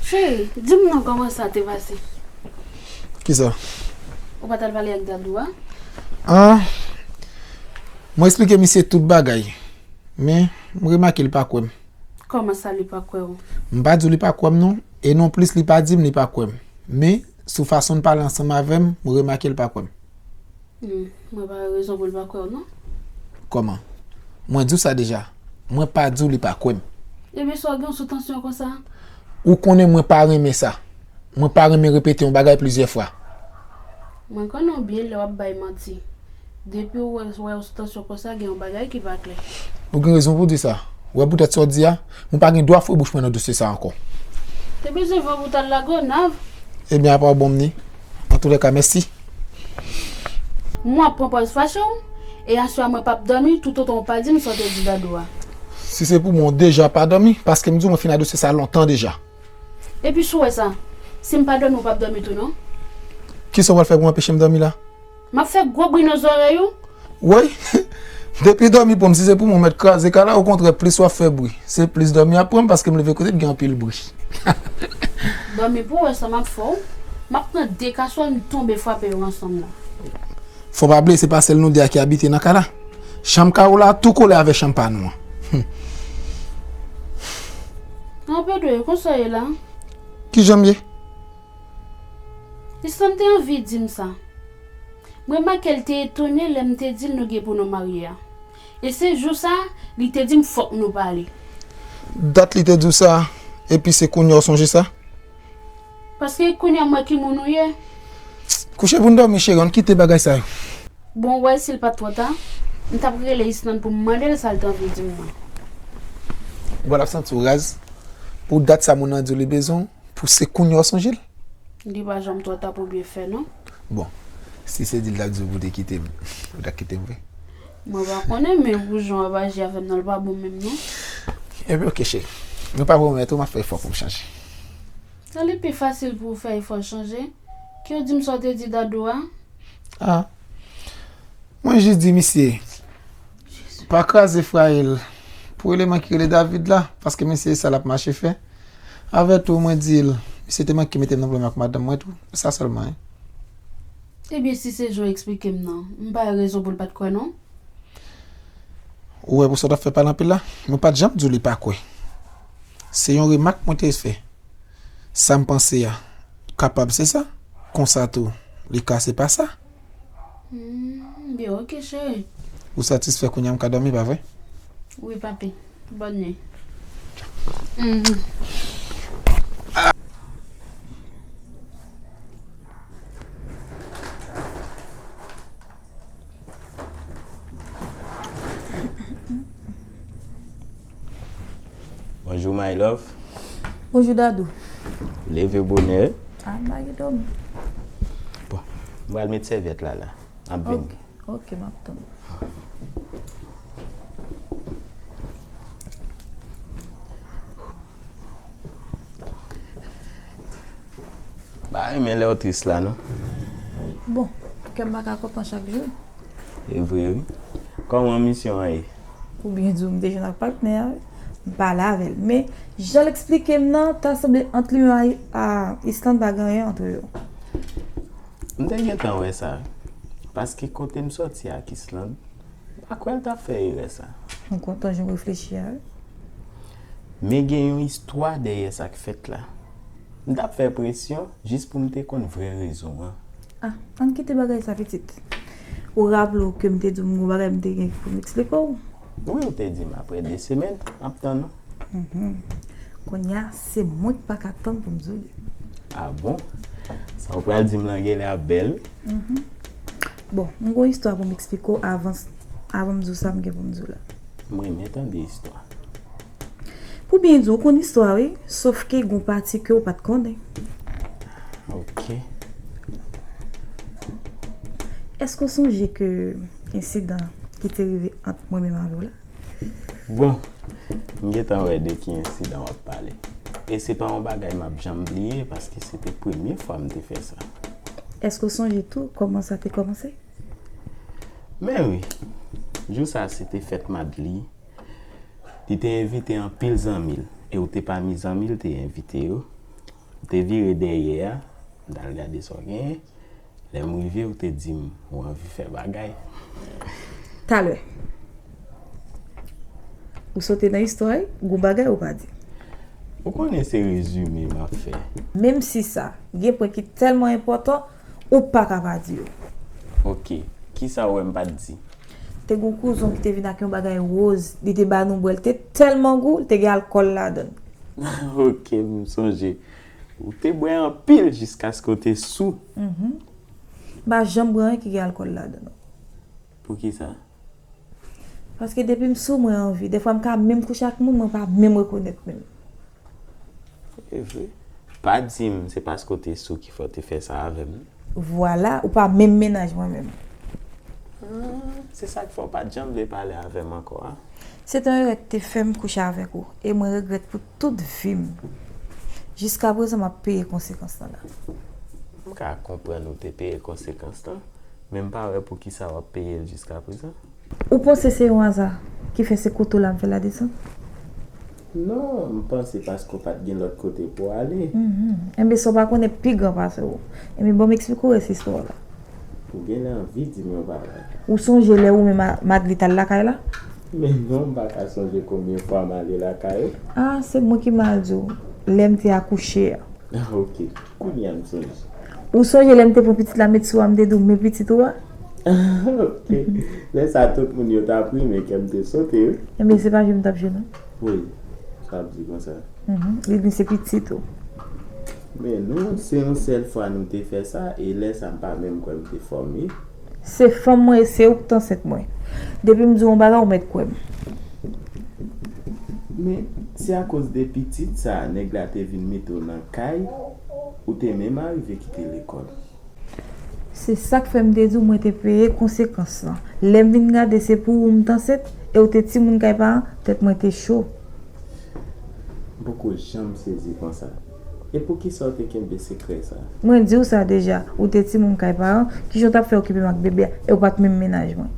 Cheri, di m non kòman sa te pase. Kisa? Ou pa t al pale ak Dadou a? Ah, mwen eksplike misye tout bagay, men m remake l pa kwè m. Kòman sa li pa kwè w? M pa di w li pa kwè m non, e nonplis li pa di m li pa kwè m. Men, sou fason l pale ansanm avè m, m remake l pa kwè m. Hmm, mwen pa wè rezon pou l pa kwè w non. Kòman? Mwen di w sa deja. Mwen pa di w li pa kwè m. Ebyen sa w gen w sou tansyon konsa? Ou konnen mwen pa renmen sa. Mwen pa renmen repete yon bagay plizyè fwa. Mwen konnen w byen lè w ap bay manti. Depi w wè, wè w sou tansyon konsa, gen yon bagay ki pa klè. Ou gen rezon pou w di sa. Ou wè poutèt sa w di a, mwen pa gen dwa foure bouch mwen nan dosye sa ankò. Te bezwen vòl pou w t al Lagonav? Ebyen, apa w bon m ni? Antoulèka, mèsi. Mwen ap pran pòz fache w, e aswè a mwen p ap dòmi toutotan w pa di m sa w te di Dadou a. Si se pou mwen, w deja pa dòmi, paske m di w mwen fin ak dosye sa lontan deja. Epi si w wè sa, si m pa dòmi, w p ap dòmi tou non. Kisa w pral fè pou anpeche m dòmi la? M ap fè gwo bri nan zòrèy ou. Woy, depi dòmi pou m, si se pou mwen, w mèt kraze kay la, okontrè, plis w ap fè bri. Se plis dòmi ap pran m, paske m leve kote l gen anpil bri. Dòmi pou w wè sa m ap fè w. M ap pran de kaswòl, m tonbe frape yo ansanm la. Fò pa bliye, se pa sèl nou de a ki abite nan kay la. Chanm kay ou la tou kole avèk chanm pa nou an. An Pedro, e konsa w ye la? Ki jan m ye? Islande te anvi di m sa. M remake l te etone lè m te di l nou gen pou nou marye a. E se jou sa a, li te di m fòk nou pale. Dat li te di w sa, epi se kounye a w sonje sa? Paske kounye a m wè ki moun ou ye. Kouche pou n dòmi, cheri, ann kite bagay sa yo. Bon, w wè, si l pa t twò ta, m t ap rele Islande pou m mande l sa l t anvi di m nan. Ou pa t ap santi w raz pou dat sa moun nan di w li bezwen w, pou se kounye a w sonje l? Li pa janm twò ta pou byen fè, non. Bon, si se di l t ap di w pou w te kite m, ou t ap kite m vre? Mwen pa konnen, men pou jan w ap aji avè m nan, l pa bon menm, non. Ebyen, oke, cheri. Mwen pa pwomèt ou m ap fè efò pou m chanje. Sa li pi fasil pou w fè efò chanje ke w di m sa w te di Dadou a. Ah. Mwen jis di misye, pa kraze fwaye l pou eleman ki rele David la, paske misye se sa l ap mache fè. Avè tou, mwen di l, misye te manke mete m nan pwoblèm ak madanm mwen tou. Sa sèlman, wi. Ebyen, si se jan w eksplike m nan, m pa wè rezon pou l pa t kwè non. Ou wè pou sa w t ap fè pale anpil la? Mwen pa t janm di w li pa kwè. Se yon remak mwen te fè. Sa m panse a, kapab se sa. Konsa tou, li ka se pa sa. Hmm, byen, oke, cheri. Ou satisfè kounye a m ka dòmi, pa vre? Wi, papi. Bòn nuit. Mhm. Bonjou, my love. Bonjou, Dadou. Leve bonè. Ah, m pa gen dòmi. Bon, m pral met sèvyèt la, la. M ap vini. Ok, ok, m ap tann. M pa renmen lè w tris la, non. Bon, kè m pa ka kontan chak jou. E vre, wi. Kòman misyon an ye? Pou byen di w, m te jwenn ak patnè a, wi. M pale avè l. Men, jan l eksplike m nan, ta sanble ant li menm a, a Islande pa gen anyen ant yo. M te gentan wè sa, wi. Paske kote m sòti ak Islande, m pa kwè l t ap fè erè sa. M kontan jan w reflechi a, wi. Men gen yon istwa dèyè sa k fèt la. M t ap fè presyon jis pou m te konn vrè rezon an. Ah, ann kite bagay sa, pitit. Ou raple w ke m te di w m gon bagay m te gen pou m eksplike w? Wi, ou te di m apre de semèn, m ap tann ou. Mhm. Kounye a, se mwen k pa ka tann pou m di w li. Ah bon? Sa w pral di m lan genlè ap bèl, wi. Mhm. Bon, m gon istwa pou m eksplike w avan, avan m di w sa m gen pou m di w la. M renmen tande istwa. Pou byen di w, ou konn istwa, wi, sof ke gon pati ke w pa t konnen. Ok. Èske w sonje ke ensidan ki te rive ant mwen menm avè w la? Bon, m gentan wè de ki ensidan w ap pale. E se pa yon bagay m ap janm bliye, paske se te premye fwa m te fè sa. Èske w sonje tou kòman sa te kòmanse? Men wi, jou sa se te fèt Madly. Li te envite anpil zanmi l, e ou te pami zanmi l te envite yo. Ou te vire dèyè a, m t al gade sa w genyen. Lè m rive, ou te di m ou anvi fè bagay. Talè. Ou sote nan istwa, wi, gon bagay ou pa di. Ou konnen se rezime m ap fè. Menm si sa, gen pwen ki tèlman enpòtan, ou pa ka pa di yo. Ok. Kisa w wè m pa t di? Te gen yon kouzen ki te vin ak yon bagay woz, li te ba nou bwè, li te tèlman gou, li te gen alkòl ladan l. Ok, m sonje. Ou te bwè anpil jiskaske w te sou. M pa janm bwè anyen ki gen alkòl ladan l. Poukisa? Paske depi m sou, mwen anvi. Dèfwa m ka menm kouche ak moun, mwen pa menm rekonèt menm. E vre. Pa di m se paske w te sou ki fè w te fè sa avè m. Vwala, ou pa menm mennaj mwen menm. Ah, se sa k fè w pa t janm vle pale avè m ankò a. Se te yon erè ki te fè m kouche avèk ou, e mwen regrèt pou tout vi m. Jiska prezan, m ap peye konsekans lan la. M ka konprann ou te peye konsekans lan, men m pa wè poukisa w ap peye l jiska prezan. Ou panse se yon aza ki fè se kote w la m fè ladesant? Non, m panse paske w pa t gen lòt kote pou w ale. Enben, sa w pa konnen pi gran pase w. Enben, ban m eksplike w rès istwa w la. Ou genlè anvi di m yon bagay. Ou sonje lè ou menm a Madly t al lakay la? Men non, m pa ka sonje konbyen fwa m ale lakay ou. Ah, se mwen ki mal di w. Lè m te akouche a. Ah, ok. Kounye a m sonje. Ou sonje lè m te pran pitit la met sou a, m te di w men pitit ou a? Ah, ok. Lè sa tout moun yo t ap ri, men kè m te sote, wi. Enben, se pa jwe m t ap jwe non. Wi, sa ap di konsa. Li di se pitit ou. Men nou, se yon sèl fwa nou te fè sa, e lè sa m pa menm kwè m te fòme. Se fanm mwen e se ou k t ansent mwen. Depi m di w yon bagay, ou mèt kwè m. Men, se akoz de pitit sa a nèg la te vin mete w nan kay, ou te menm arive kite lekòl. Se sa k fè m te di w mwen te peye konsekans lan. Lè m vin gade, se pou ou m t ansent, e ou te timoun kay paran, tèt mwen te cho. M poko janm sezi konsa. E poukisa w te kenbe sekrè sa? Mwen di w sa deja, ou te timoun kay paran, kijan w t ap fè okipe m ak bebe a, e w pa t menm mennaj mwen?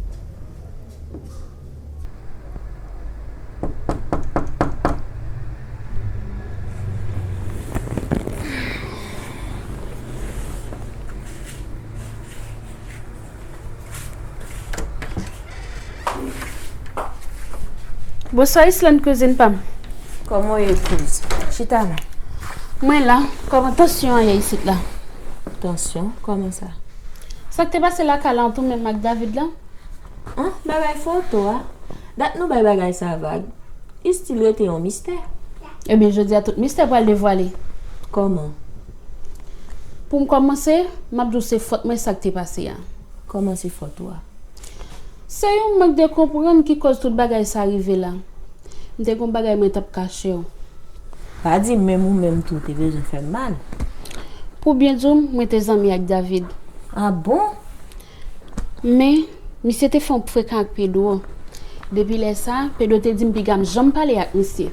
Bonswa Islande kouzin pa m. Kòman w ye kouz? Chita la. Mwen la, kòman tansyon an ye isit la? Tansyon? Kòman sa? Sa k te pase lakay la ant ou menm ak David la? An, bagay foto a? Dat nou bay bagay sa vag. Li still rete yon mistè. Ebyen, jodi a tout mistè pral devwale. Kòman? Pou m kòmanse, m ap di w se fòt mwen sa k te pase a. Kòman se fòt ou a? Se yon mank de konprann ki kòz tout bagay sa rive la. M te gen yon bagay mwen t ap kache w. Pa di m menm ou menm tou te bezwen fè m mal. Pou byen di w, mwen te zanmi ak David. Ah bon? Men, misye te fè yon frekan ak Pedro. Depi lè sa, Pedro te di m piga m janm pale ak misye.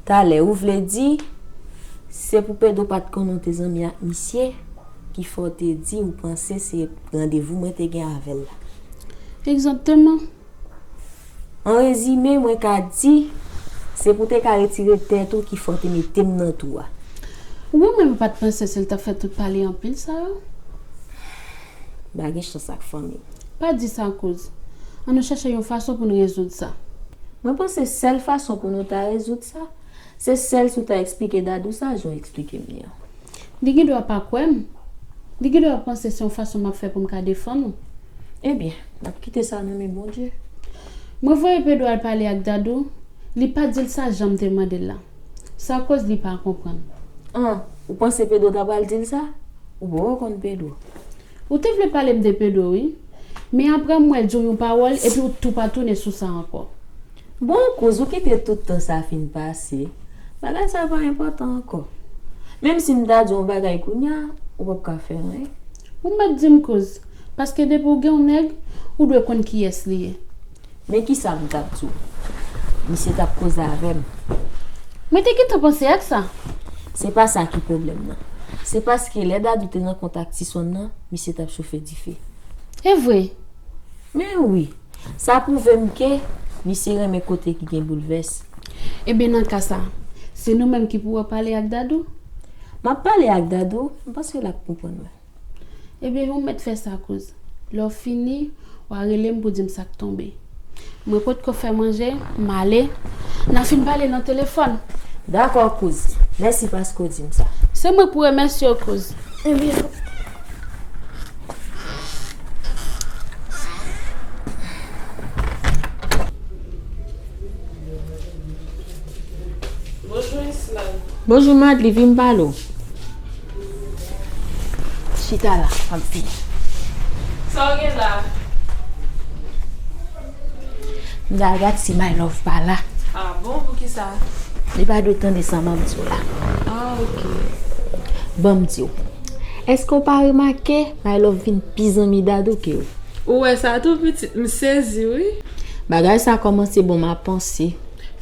Talè, ou vle di, se pou Pedro pa t konnen w te zanmi ak misye, ki fè w te di ou panse se randevou mwen te gen avè l la? Egzakteman. An rezime, mwen ka di, se pou w te ka retire tèt ou ki fè w te mete m nan twou a. Ou wè mwen pa t panse se l t ap fè tout pale anpil sa yo. M pa gen chans ak fanmi m. Pa di sa kouz. Ann nou chèche yon fason pou n rezoud sa. Mwen panse sèl fason pou nou ta rezoud sa, se sèl si w ta eksplike Dadou sa jan w eksplike m li an. Li gen dwa pa kwè m. Li gen dwa panse se yon fason m ap fè pou m ka defann ou. Ebyen, n ap kite sa nan men Bondye. Mwen voye Pedro al pale ak Dadou, li pa di l sa jan m te mande l la. Sa koz li pa konprann. An, ou panse Pedro ta pral di l sa? Ou poko konn Pedro. Ou te vle pale m de Pedro, wi. Men apre m wè l di w yon pawòl, epi w tou pa tounen sou sa ankò. Bon, kouz ou kite tout tan sa fin pase. Bagay sa pa enpòtan ankò. Menm si m ta di w yon bagay kounye a, ou p ap ka fè anyen. Ou mèt di m kouz, paske depi w gen yon nèg, ou dwe konn kiyès li ye. Men kisa m t ap di w? Misye t ap koze avè m. Mwen te gentan panse ak sa. Se pa sa ki pwoblèm nan. Se paske lè Dadou te nan kont ak Tison nan, misye t ap chofe dife. E vre? Men wi. Sa pwouve m ke misye renmen kote ki gen boulvès. Ebyen nan ka sa, se nou menm ki pou wè pale ak Dadou? M ap pale ak Dadou, m panse l ap konprann mwen. Ebyen ou mèt fè sa kouz. Lè w fini, w a rele m pou di m sa k tonbe. Mwen potko fè manje, m ale. N a fin pale nan telefòn. Dakò kouz. Mèsi paske w di m sa. Se mwen k pou remèsye w kouz. Ebyen. Bonjou Madly, vin m pale w. Chita la, m ap vini. Sa w gen la? M t al gad si My Love pa la. Ah bon, poukisa? Li pa dwe tande sa m ap di w la. Ah, ok. Ban m di w. Èske w pa remake My Love vin pi zanmi Dadou ke w? Ou wè sa tou pitit, m sezi wi. Bagay sa kòmanse bon, m ap panse.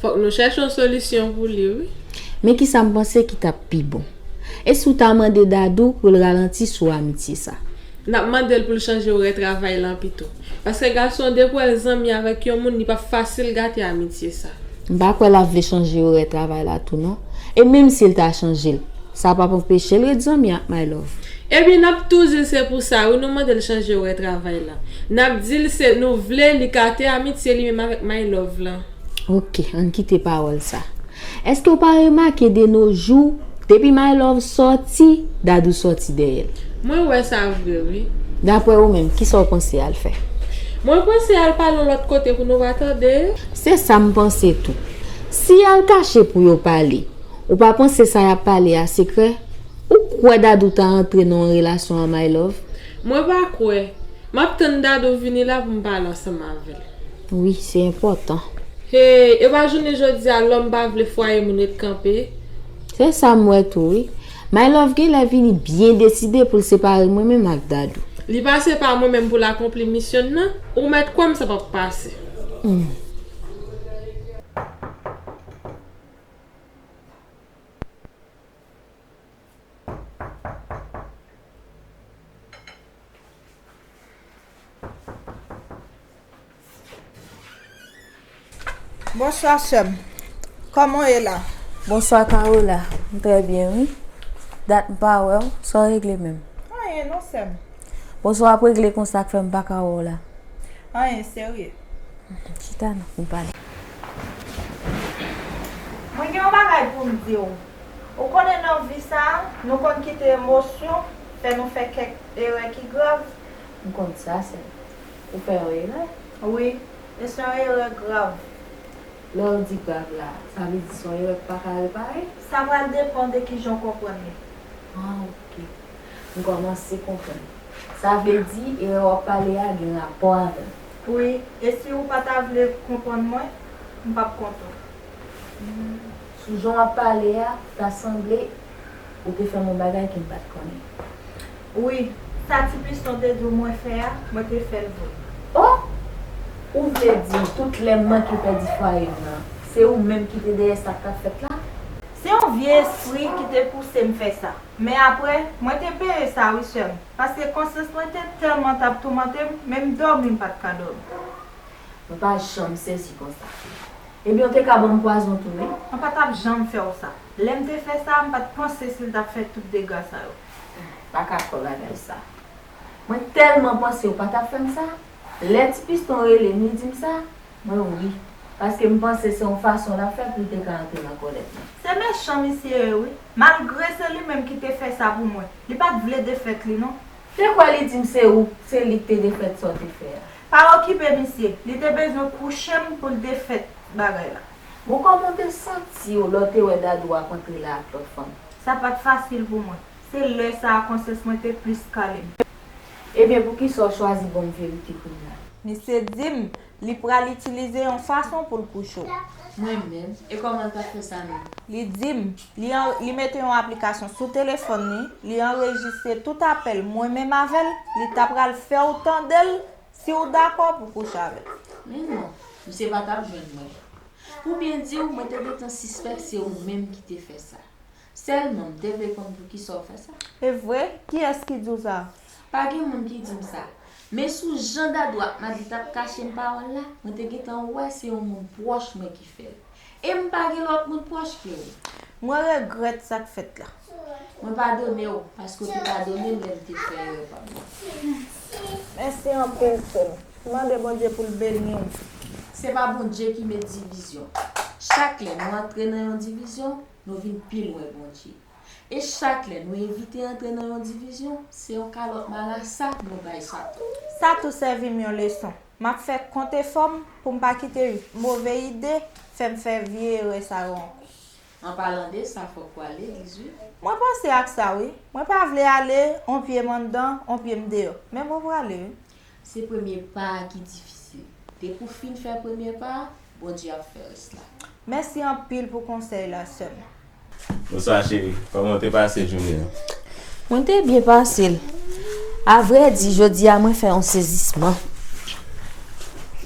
Fòk nou chèche yon solisyon pou li wi. Men kisa m panse ki t ap pi bon? E si w ta mande Dadou pou l ralanti sou amitye sa? N ap mande l pou l chanje orè travay lan pito. Paske gason depi w wè l zanmi avèk yon moun, li p ap fasil gate amitye sa. M pa kwè l ap vle chanje orè travay la tou non. E menm si l ta chanje l, sa p ap anpeche l ret zanmi ak My Love. Ebyen, n ap tou di l se pou sa wi nou mande l chanje orè travay la. N ap di l se nou vle li gate amitye li menm avèk My Love lan. Ok, ann kite pawòl sa. Èske w pa remake de nos jours, depi My Love sòti, Dadou sòti dèyè l? Mwen wè sa vre wi. Daprè ou menm, kisa w panse al fè? Mwen panse al pale yon lòt kote pou nou pa tande. Se sa m panse tou. Si y al kache pou yo pale, ou pa panse sa y ap pale a sekrè? Ou kwè Dadou ta antre nan yon relasyon a My Love? Mwen pa kwè. M ap tann Dadou vini la pou m pale ansanm avè l. Wi, se enpòtan. Hey, e pa jounen jodi a lòm pa vle fwaye moun ret kanpe. Se sa m wè tou wi. My Love genlè vini byen deside pou l separe mwen menm ak Dadou. Li pase pa mwen menm pou l akonpli misyon l nan, ou mèt kwè m sa p ap pase. Hmm. Bonswa sè m. Kòman w ye la? Bonswa Carola. M trè byen wi. Dat m pa wè w. Sa w regle menm? Anyen non sè m. Bonswa, w ap regle konsa k fè m pa ka wè w la. Anyen serye. Chita non pou n pale. Mwen gen yon bagay pou m di w. Ou konnen nan vi sa a, nou konn kite emosyon fè nou fè kèk erè ki grav. M konn sa, sè m. Ou fè yon erè? Wi, e se yon erè grav. Lè w di grav la, sa vle di se yon erè k pa ka repare? Sa pral depann de kijan w konprann li. Ah, ok. M kòmanse konprann. Sa vle di, erè w ap pale a gen rapò avè m. Wi, e si ou pa ta vle konprann mwen, m p ap konte w. Hmm, sou jan w ap pale a, ta sanble ou te fè m yon bagay ke m pa t konnen. Wi, sa ti piston te di w mwen fè a, mwen te fè l vre. Oh! Ou vle di, tout lè m manke pèdi fwaye m nan, se ou menm ki te dèyè sa k t ap fèt la? Se yon vye espri ki te pouse m fè sa. Men apre, mwen te peye sa wi sè m, paske konsyans mwen te tèlman t ap toumante m, menm dòmi m pa t ka dòmi. Mwen pa janm sezi konsa. Ebyen, w te ka ban m pwazon tou wi. Mwen pa t ap janm fè w sa. Lè m te fè sa, m pa t panse si l t ap fè tout dega sa yo. Pa ka kwè bagay sa. Mwen tèlman panse w pa t ap fè m sa. Lè ti piston rele m, li di m sa. Mwen ri, paske m panse se yon fason l ap fè pou l te ka antre nan kòlèt mwen. Se mechan misye ye wi. Malgre se li menm ki te fè sa pou mwen, li pa t vle defèt li non. Te kwè li di m se ou, se li k te defèt sa w te fè a. Pa okipe misye, li te bezwen kouche m pou l defèt bagay la. Bon, kòman w te santi w lè w te wè Dadou ap antre la ak lòt fanm? Sa pa t fasil pou mwen. Se lè sa a konsyans mwen te plis kale m. Ebyen, poukisa w chwazi ban m verite kounye a? Misye di m li pral itilize yon fason pou l kouche w. Mwen menm? E kòman l t ap fè sa menm? Li di m li an-, li mete yon aplikasyon sou telefòn li, li anrejistre tout apèl mwen menm avè l, li ta pral fè w tande l si w dakò pou kouche avè l. Men non, misye pa t ap jwenn mwen. Pou byen di w, mwen te gentan sispèk se ou menm ki te fè sa. Sèlman, m te vle konn poukisa w fè sa. E vre? Kiyès ki di w sa? Pa gen moun ki di m sa. Men sou jan Dadou ak Madly t ap kache m pawòl la, mwen te gentan wè se yon moun pwòch mwen ki fè l. E m pa gen lòt moun pwòch ke ou. Mwen regrèt sa k fèt la. Mwen padone w, paske w te padone m lè m te fè erè pa m nan. Mèsi anpil, sè m. Mande Bondye pou l beni w. Se pa Bondye ki met divizyon. Chak lè nou antre nan yon divizyon, nou vin pi lwen Bondye. E chak lè nou evite antre nan yon divizyon, se yon kalòt marasa nou bay Satan. Sa tou sèvi m yon leson. M ap fè kont efò m pou m pa kite move ide fè m fè vye erè sa yo ankò. An palan de sa, fòk ou al legliz, wi. Mwen panse ak sa, wi. Mwen pa vle ale, on pye m anndan, on pye m deyò. Men mwen prale, wi. Se premye pa a ki difisil. Depi w fin fè premye pa a, Bondye ap fè rès la. Mèsi anpil pou konsèy la, sè m. Bonswa, cheri. Kòman w te pase jounen an? Mwen te byen pase l. Avrèdi, jodi a, mwen fè yon sezisman.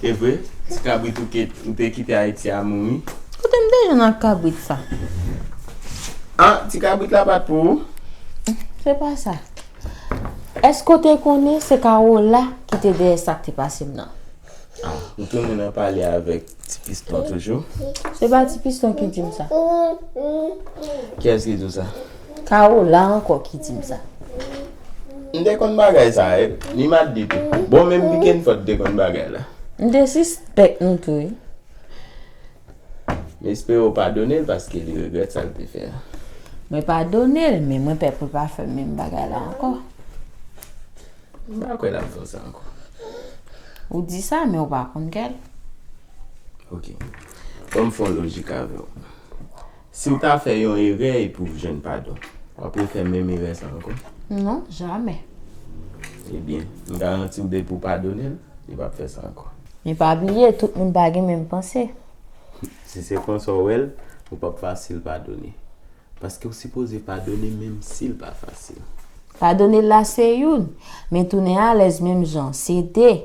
E vre? Ti kabrit ou ke, ou te kite Ayiti a mouri? Kote m te jwenn ak kabrit sa? Ah, ti kabrit la pa t pou ou? Se pa sa. Èske w te konnen se Kawola ki te dèyè sa k te pase m nan? Ah, ou tounen nan pale avèk Ti Piston toujou? Se pa Ti Piston ki di m sa. Kiyès ki di w sa? Kawola ankò ki di m sa. M te konn bagay sa, e, li m ap di tou. Bon, menm Pikenfò te konn bagay la. M te sispèk nou tou, wi. M espere w padone l paske li regrèt sa l te fè a. Mwen padone l, men mwen pè pou l pa fè menm bagay la ankò. M pa kwè l ap fè w sa ankò. Ou di sa, men w pa konn kè l. Ok. Ban m fè yon lojik avè w. Si w ta fè yon erè epi w jwenn padon, w ap refè menm erè sa ankò? Non, jamè. Ebyen, m garanti w depi w padone l, li p ap fè sa ankò. Men pa bliye, tout moun pa gen menm panse. Si se konsa w wè l, ou p ap fasil padone. Paske w sipoze padone menm si l pa fasil. Padone l la se youn, men tounen alèz menm jan, se de.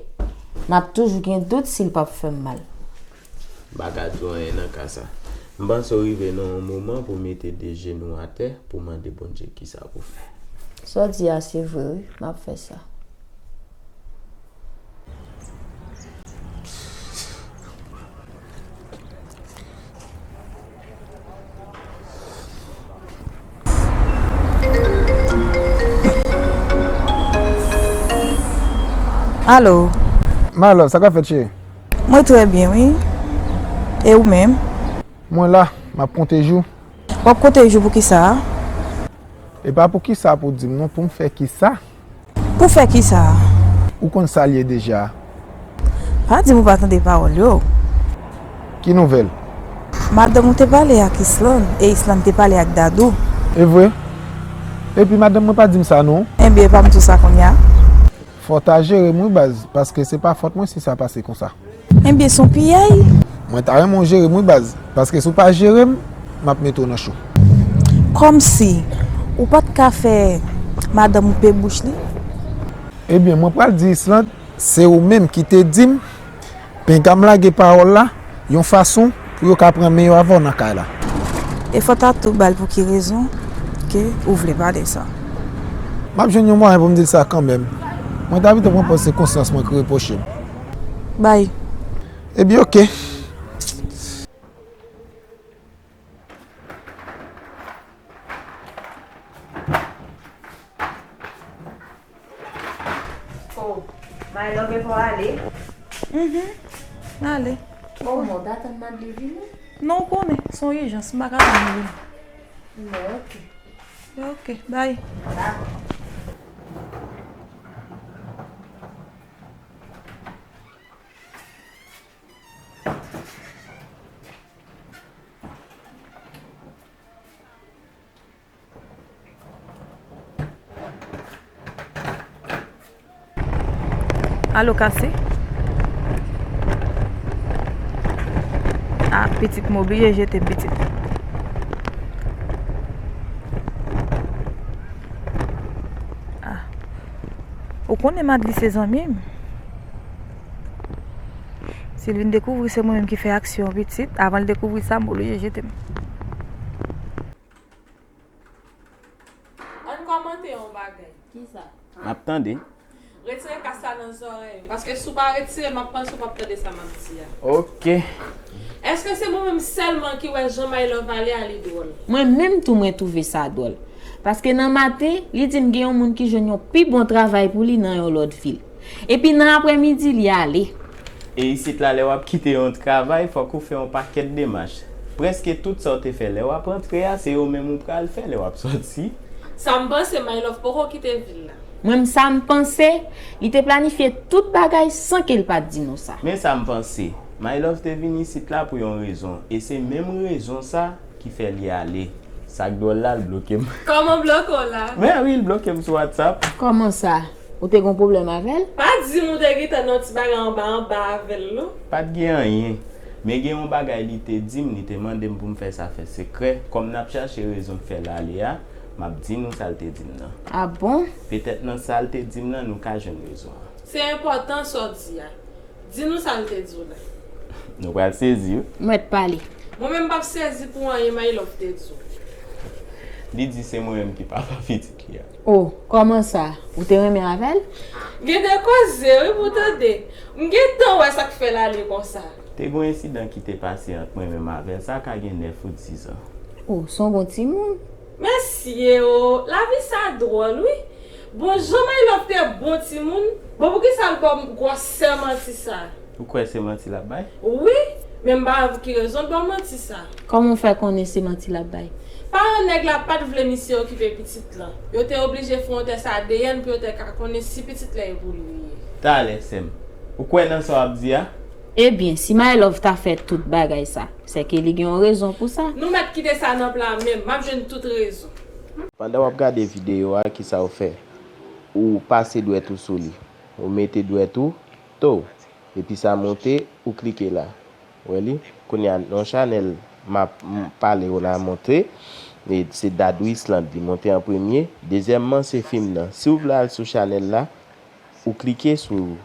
M ap toujou gen dout si l p ap fè m mal. M pa ka di w anyen nan ka sa. M panse w rive nan yon moman pou w mete de jenou atè pou w mande Bondye kisa pou w fè. Sa w di a se vre wi, m ap fè sa. Alo. My love, sa k ap fèt, cheri? Mwen trè byen, wi. E ou menm? Mwen la, m ap konte jou. W ap konte jou pou kisa? E pa pou kisa pou di m non, pou m fè kisa? Pou fè kisa? Ou konn sa l ye deja. Pa di m ou pa tande pawòl yo. Ki nouvèl? Madanm ou te pale ak Islande, e Islande te pale ak Dadou. E vre? Epi madanm mwen pa di m sa non. Enben, e pa m di w sa kounye a? Fò w ta jere m wi baz, paske se pa fòt mwen si sa pase konsa. Enben, se yon piyay. Mwen ta renmen w jere m wi baz, paske si w pa jere m, m ap mete w nan cho. Kòmsi, ou pa t ka fè madanm ou pe bouch li? Ebyen, mwen pral di Islande, se ou menm ki te di m, penga m lage pawòl la, yon fason pou yo ka pran meyè avè w nan kay la. E fò ta tou ba l pou ki rezon ke ou vle pale sa. M ap jwenn yon mwayen pou m di l sa kanmenm. Mwen ta pito pran pòz se konsyans mwen ki repwoche m. Bay. Ebyen, oke. Oh, my love, e fò ale? Mhm. Ale. Oh, mwen ta tann Madly vini. Non, ou konnen, se yon ijans, m pa ka tann li vini. Non, ok. Ok, bye. Dakò. Alo, kase. Ah, pitit, m oblije jete pitit. Ah. Ou konnen Madly se zanmi m. Si l vin dekouvri se mwen menm ki fè aksyon pitit, avan l dekouvri sa, m oblije jete m. Ann kòmante yon bagay. Kisa? M ap tande. Retire kas la nan zòrèy ou. Paske si w pa retire l, m ap panse w p ap tande sa m ap di a. Ok. Èske se mwen menm sèlman ki wè jan My Love ale a li dwòl? Mwen menm tou mwen twouve sa dwòl. Paske nan maten, li di m gen yon moun ki jwenn yon pi bon travay pou li nan yon lòt vil. Epi nan aprèmidi, li ale. E isit la, lè w ap kite yon travay, fòk ou fè yon pakèt demach. Prèske tout sa w te fè lè w ap rantre a, se yo menm ou pral fè lè w ap sòti. Sa m panse, My Love poko kite vil la. Mwen, sa m panse, li te planifye tout bagay san ke l pa t di nou sa. Men sa m panse, My Love te vin isit la pou yon rezon, e se menm rezon sa Ki fè li ale. Sa k dwòl la, l bloke m. Kòman bloke w la? Men wi, l bloke m sou WhatsApp. Kòman sa? Ou te gon pwoblèm avè l? Pa di m ou te gentan nan yon ti bagay anba anba avè l non. Pa t gen anyen. Men gen yon bagay li te di m, li te mande m pou m fè sa fè sekrè. Kòm n ap chache rezon k fè l ale a, m ap di nou sa l te di m nan. A bon? Petèt nan sa l te di m nan, nou ka jwenn rezon an. Se enpòtan sa w di a. Di nou sa l te di w la. Nou pral sezi wi. Mèt pale. Mwen menm m p ap sezi pou anyen My Love te di w. Li di se mwen menm ki papa pitit li a. O, kòman sa? Ou te renmen avè l? Gen de koze wi pou tande. M gentan wè sa k fè l ale konsa. Te gon ensidan ki te pase ant mwen menm avè l, sa ka gen nèf ou diz an. O, s on bon timoun. Mesye o, lavi sa dwòl wi. Bon jan My Love te bon timoun. Bon poukisa l ba w gwòsè manti sa? Ou kwè se manti l ap bay? Wi, men m pa wè pou ki rezon l ba w manti sa. Kòman w fè konnen se manti l ap bay? Paran nèg la pa t vle misye okipe pitit lan. Yo te oblije fè yon tès A D N pou yo te ka konnen si pitit la e pou li li ye. Talè sè m. Ou kwè nan sa w ap di a? Ebyen, si My Love ta fè tout bagay sa, sèke li gen yon rezon pou sa. Nou mèt kite sa nan pla men m, m ap jwenn tout rezon. Pandan w ap gade videyo a, kisa w fè? Ou pase dwèt ou sou li. Ou mete dwèt ou, to, epi sa monte, ou klike la. Wè li? Kounye a, nan chanèl m ap m pale w la monte, e se Dadou Island li monte an premye. Dezyèmman, se fim nan. Si w vle al sou chanèl la, ou klike sou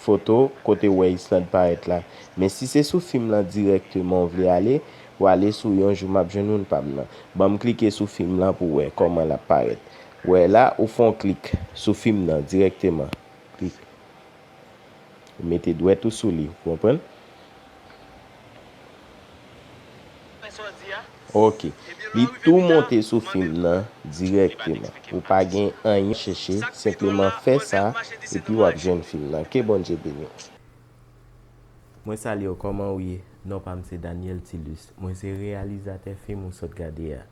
foto kote w wè Island parèt la. Men si se sou fim lan dirèkteman w vle ale, w ale sou Yon jou m ap jwenn moun pa m nan. Ban m klike sou fim lan pou w wè kòman l ap parèt. Wè la, ou fè yon klik sou fim nan dirèkteman. Klik. Ou mete dwèt ou sou li, ou konprann? Ok. Li tou monte sou fim nan dirèkteman. Ou pa gen anyen chèche, senpleman fè sa, epi w ap jwenn fim nan. Ke Bondye beni w. Mwen salye w, kòman ou ye? Non pa m se Daniel Tilus. Mwen se reyalizatè fim ou sot gade a.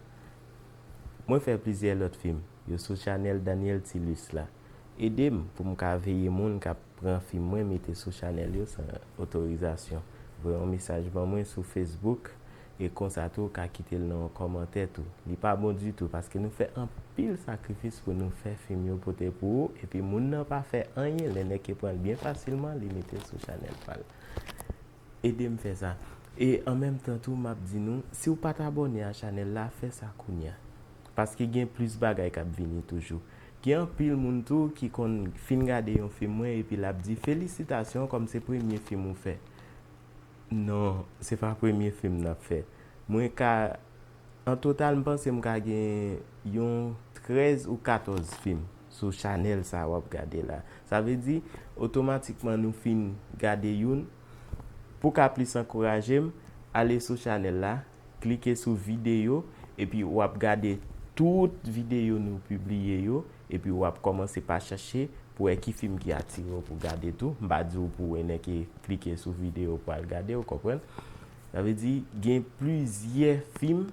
Mwen fè plizyè lòt fim. Yo sou chanèl Daniel Tilus la. Ede m pou m ka veye moun k ap pran fim mwen mete sou chanèl yo san otorizasyon. Voye yon mesaj ban mwen sou Facebook e konsa tou w ka kite l nan yon kòmantè tou. Li pa bon ditou paske nou fè anpil sakrifis pou nou fè fim yo pote pou ou epi moun nan pa fè anyen lè nèg ke pran l byen fasilman li mete l sou chanèl pa l. Ede m fè sa. E an menm tan tou m ap di nou, si w pa t abòne a chanèl la, fè sa kounye a. Paske gen plis bagay k ap vini toujou. Gen anpil moun tou ki konn fin gade yon fim mwen epi l ap di felisitasyon kòm se premye fim ou fè. Non, se pa premye fim n ap fè. Mwen ka, an total m panse m ka gen yon trèz ou katòz fim sou chanèl sa w ap gade la. Sa vle di, otomatikman nou fin gade youn, pou ka plis ankouraje m, ale sou chanèl la, klike sou videyo, epi w ap gade tout videyo nou pibliye yo, epi w ap kòmanse pa chache pou wè ki fim ki atire w pou gade tou. M pa di w pou wè nèg ki klike sou videyo pou al gade, ou konprann? Sa vle di, gen plizyè fim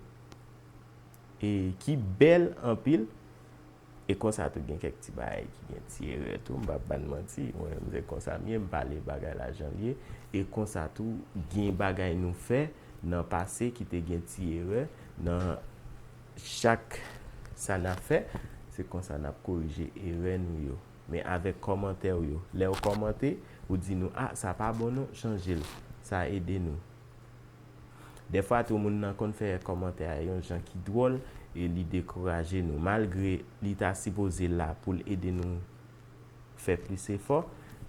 e ki bèl anpil. E konsa tou gen kèk ti bagay ki gen ti erè tou, m p ap bann manti, mwen menm se konsa m ye, m pale bagay la jan l ye. E konsa tou gen bagay nou fè nan pase ki te gen ti erè nan chak sa n ap fè, se konsa n ap korije erè nou yo. Men avèk kòmantè w yo, lè w kòmante, ou di nou a sa pa bon non, chanje l, sa ede nou. Dèfwa tou moun nan konn fè kòmantè a yon jan ki dwòl e li dekouraje nou. Malgre li ta sipoze la pou l ede nou fè plis efò,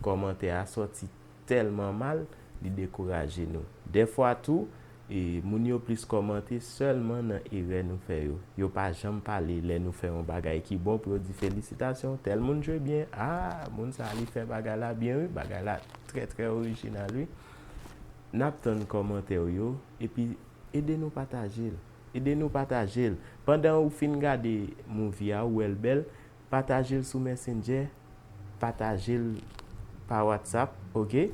kòmantè a sòti tèlman mal, li dekouraje nou. Dèfwa tou, e, moun yo plis kòmante sèlman nan erè nou fè yo. Yo pa janm pale lè nou fè yon bagay ki bon pou yo di felisitasyon, tèl moun jwe byen, a, moun sa li fè bagay la byen wi, bagay la trè trè orijinal wi. N ap tann kòmantè w yo, epi ede nou pataje l. Ede nou pataje l. Pandan ou fin gade movie a, ou wè l bèl, pataje l sou Messenger, pataje l pa WhatsApp, ok?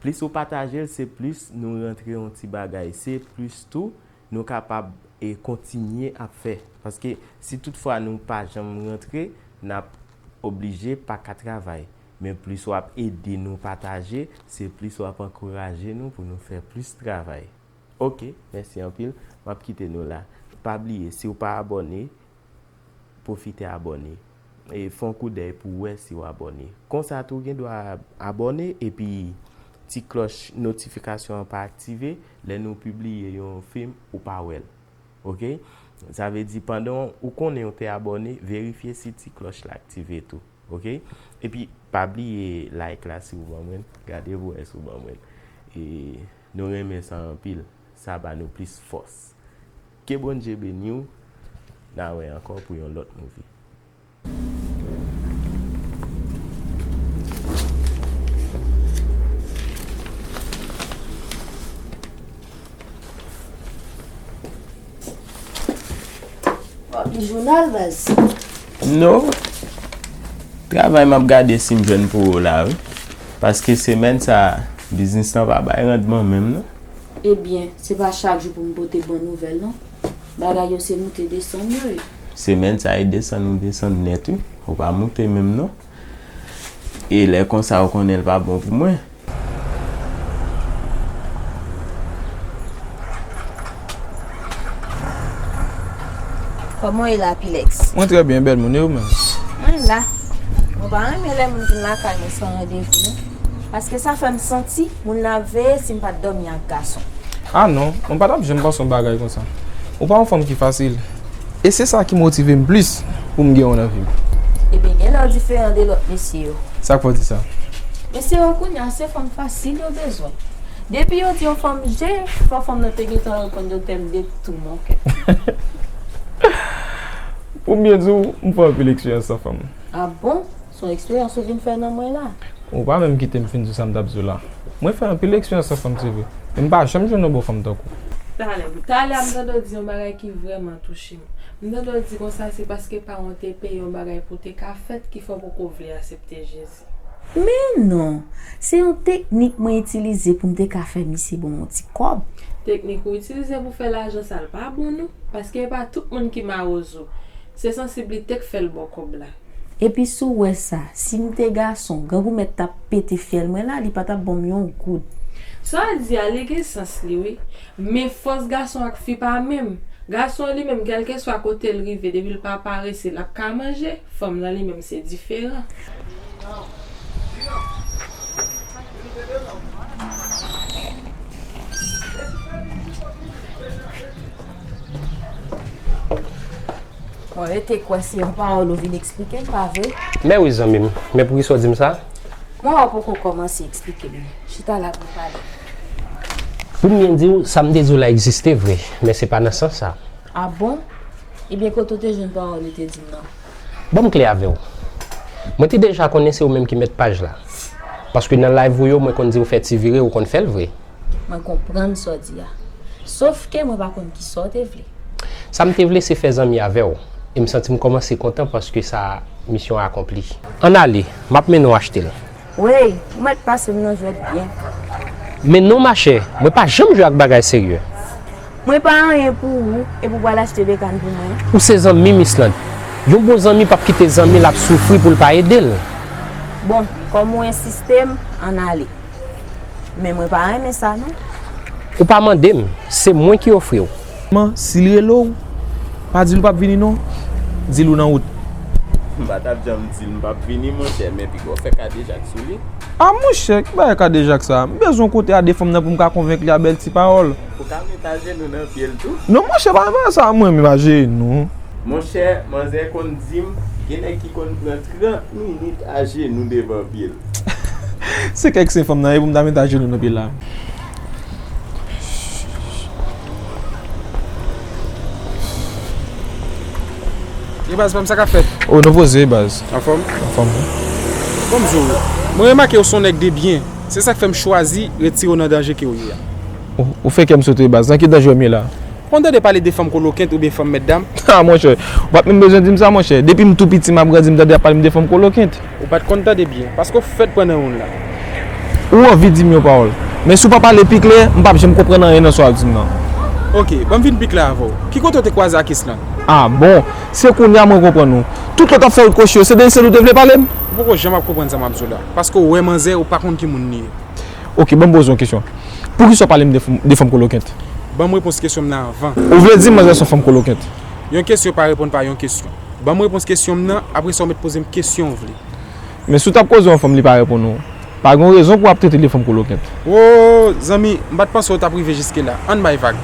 Plis ou pataje l, se plis nou rantre yon ti bagay. Se plis tou nou kapab e kontinye ap fè. Paske si toutfwa nou pa janm rantre, n ap oblije pa ka travay. Men plis w ap ede nou pataje, se plis w ap ankouraje nou pou nou fè plis travay. Ok, mèsi anpil. M ap kite nou la. Pa bliye, si w pa abòne, pwofite abòne. E fè yon koudèy pou w wè si w abòne. Konsa tou, w gen dwa abòne epi ti klòch notifikasyon an pa aktive. Lè nou pibliye yon fim, ou pa wè l. Ok? Sa vle di, pandan ou konnen w te abòne, verifye si ti klòch la aktive tou. Ok? Epi, pa bliye like la si w ban mwen l. Gade pou w wè si w ban mwen l. E nou renmen sa anpil. Sa ba nou plis fòs. Ke Bondye beni w. N a wè ankò pou yon lòt movie. W ap li jounal, baz? No. Travay m ap gade si m jwenn pou ou la, wi. Paske semèn sa a, biznis lan pa bay randman menm, non. Ebyen, se pa chak jou pou m pote bon nouvèl, non. Bagay yo se moute desann yo ye. Semèn sa a, e desann ou desann nèt, wi. Ou pa moute menm, non. E lè konsa, ou konnen l pa bon pou mwen. Kòman w ye la, Pilex? Mwen trè byen, bèl moun, e ou menm? Mwen la. Mwen pa renmen lè moun vin lakay mwen san randevou, non. Paske sa fè m santi moun nan ap veye si m pa t dòmi ak gason. Ah non, mwen pa t ap janm panse yon bagay konsa. Ou pa yon fanm ki fasil. E se sa ki motive m plis pou m gen w nan vi m. Ebyen, gen lè w diferan de lòt mesye yo. Sa k fè w di sa? Mesye yo kounye a, se fanm fasil yo bezwen. Depi yo di yon fanm je, fò fanm nan te gentan reponn yo tèm de tou mon kè. Pou m byen di w, m fè anpil eksperyans san fanm. Ah bon? Se yon eksperyans ou vin fè nan mwen la? Ou pa menm kite m fin di sa m t ap di w la. Mwen fè anpil eksperyans san fanm, se vre. Men m pa janm jwenn yon bon fanm tankou w. Talè, talè a m tande w di yon bagay ki vrèman touche m. M tande w di konsa se paske paran w te peye yon bagay pou w te ka fèt ki fè w poko vle aksepte Jezi. Men non, se yon teknik mwen itilize pou m te ka fè misye ban m yon ti kòb. Teknik ou itilize pou fè lajan sa l pa bon non, paske e pa tout moun ki mawozo. Se sansib li te k fè l ba w kòb la. Epi si w wè sa, si m te gason, grangou mèt t ap pete fyèl mwen la, li pa t ap ban m yon goud. Sa w di a, li gen sans li wi. Men fòs gason ak fi pa menm. Gason an li menm, kèlkeswa kote l rive, depi l pa parese, l ap ka manje. Fanm nan li menm, se diferan. Mwen rete kwè se yon pawòl ou vin eksplike m, pa vre? Men wi, zanmi m. Men poukisa w di m sa? Mwen wè w poko kòmanse eksplike m. Chita la pou n pale. Pou m byen di w, sa m te di w la egziste vre, men se pa nan sans sa. Ah bon? Ebyen, kote w te jwenn pawòl ou te di m nan? Ban m klè avè w. Mwen te deja konnen se ou menm ki mèt paj la. Paske nan live ou yo, mwen konn di w fè ti vire, ou konn fè l vre. Mwen konprann sa w di a. Sofke mwen pa konn kisa w te vle. Sa m te vle se fè zanmi avè w. E m santi m kòmanse kontan paske sa misyon akonpli. Ann ale, m ap mennen w achte l. Wey, ou mèt pase m nan jwèt byen. Men non machè, mwen pa janm jwe ak bagay serye. Mwen pa anyen pou ou, epi w pral achte bekàn pou mwen. Ou se zanmi m, Islande. Yon bon zanmi p ap kite zanmi l ap soufri pou l pa ede l. Bon, kòm ou ensiste m, ann ale. Men mwen pa renmen sa non. Ou pa mande m, se mwen ki ofri w. Man, si l rele w, pa di l ou p ap vini non. Di l ou nan wout. M pa t ap janm di l m p ap vini, monchè, men piga w fè kadejak sou li. A monchè, ki bagay kadejak sa? M bezwen w kote a de fanm nan pou m ka konvenk li a bèl ti pawòl. Ou ka met ajenou nan pye l tou? Non, monchè, pa, pa sa, mwen menm ajenou. Monchè, manzè konn di m, gen nèg ki konn pran trant minit ajenou devan pye l. Se kèk sen fanm nan ye pou m ta met ajenou nan pye l la. Ye baz pa m, sa k ap fèt? O, nou poze, baz. Anfòm? Anfòm, wi. Bon, m di w, mwen remake w se yon nèg de byen. Se sa k fè m chwazi retire w nan danje ke w ye a. Ou, ou fè kè m sote, baz. Nan ki danje m ye la? Konn tande pale de fanm kolokent oubyen fanm mètdam? A, monchè, ou pa t menm bezwen di m sa, monchè. Depi m tou piti, m ap grandi, m tande y ap pale m de fanm kolokent. Ou pa t konn tande byen, paske w fèt pran nan youn la. Ou anvi di m yon pawòl. Men si w pa pale pi klè, m p ap janm konprann anyen nan sa w ap di m nan. Oke, ban m vin pi klè avè w. Ki kote w te kwaze ak Islande? A, bon, se kounye a mwen konprann ou. Tout lè w t ap fè wout kwochi yo, se de sèl ou te vle pale m? Ou poko janm ap konprann sa m ap di w la. Paske w wè manzè, ou pa konn ki moun li ye. Oke, ban m poze w yon kesyon. Poukisa w pale m de fanm, de fanm kolokent? Ban m repons kesyon m nan anvan. Ou vle di manzè se yon fanm kolokent? Yon kesyon pa reponn pa yon kesyon. Ban m repons kesyon m nan, apre sa w mèt poze m kesyon w vle. Men si w t ap koze yon fanm li pa reponn ou, pa gen yon rezon pou w ap trete l de fanm kolokent. Wo, zanmi, m pa t panse w t ap rive jiske la. Ann bay vag.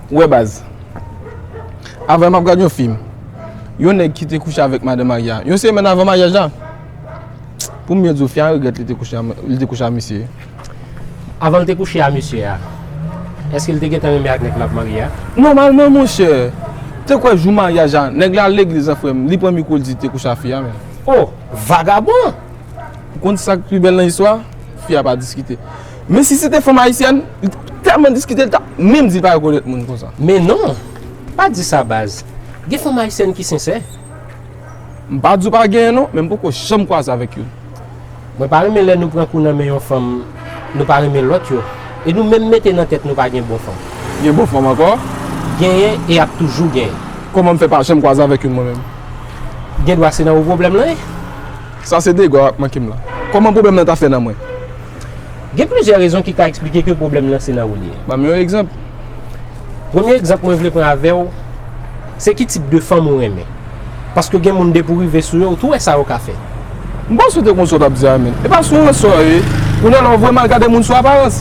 Ou wè baz, avè m ap gad yon fim. Yon nèg ki te kouche avèk madan marye a yon semèn avan maryaj la. Pou m byen di w, fi a regrèt li te kouche a, li te kouche a misye. Avan l te kouche a misye a, èske l te gentan renmen ak nèg l ap marye a? Nòmalman, monchè, te kwè jou maryaj la, nèg la al legliz an, frè m, li pran mikwo, l di li te kouche a fi a, men. Oh, vagabon! Ou konn sa k pi bèl nan istwa? Fi a pa diskite. Men si se te fanm ayisyèn, li t ap tèlman diskite, li t ap menm di l pa rekonèt moun konsa. Men non, pa di sa baz. Gen fanm ayisyèn ki sensè. M pa di w pa genyen non, men m poko janm kwaze avèk youn. Mwen pa renmen lè nou pran kou nan men yon fanm, nou pa renmen lòt yo. E nou menm mete nan tèt nou pa gen bon fanm. Gen bon fanm ankò? Genyen e ap toujou genyen. Kòman m fè pa janm kwaze avèk youn mwen menm? Gen dwa se nan ou pwoblèm lan ye. Sa se dega w ap manke m la. Kòman pwoblèm lan ta fè nan mwen? Gen plizyè rezon ki ka eksplike ke pwoblèm lan se nan ou li ye. Ban m yon egzanp. Premye egzanp mwen vle pran avè w, se ki tip de fanm ou renmen. Paske gen moun depi w rive sou yo, ou tou wè sa yo ka fè. M panse w te konn sa w t ap di a, men. E pa sou yon sò ye. Kounye a la, w vrèman al gade moun sou aparans.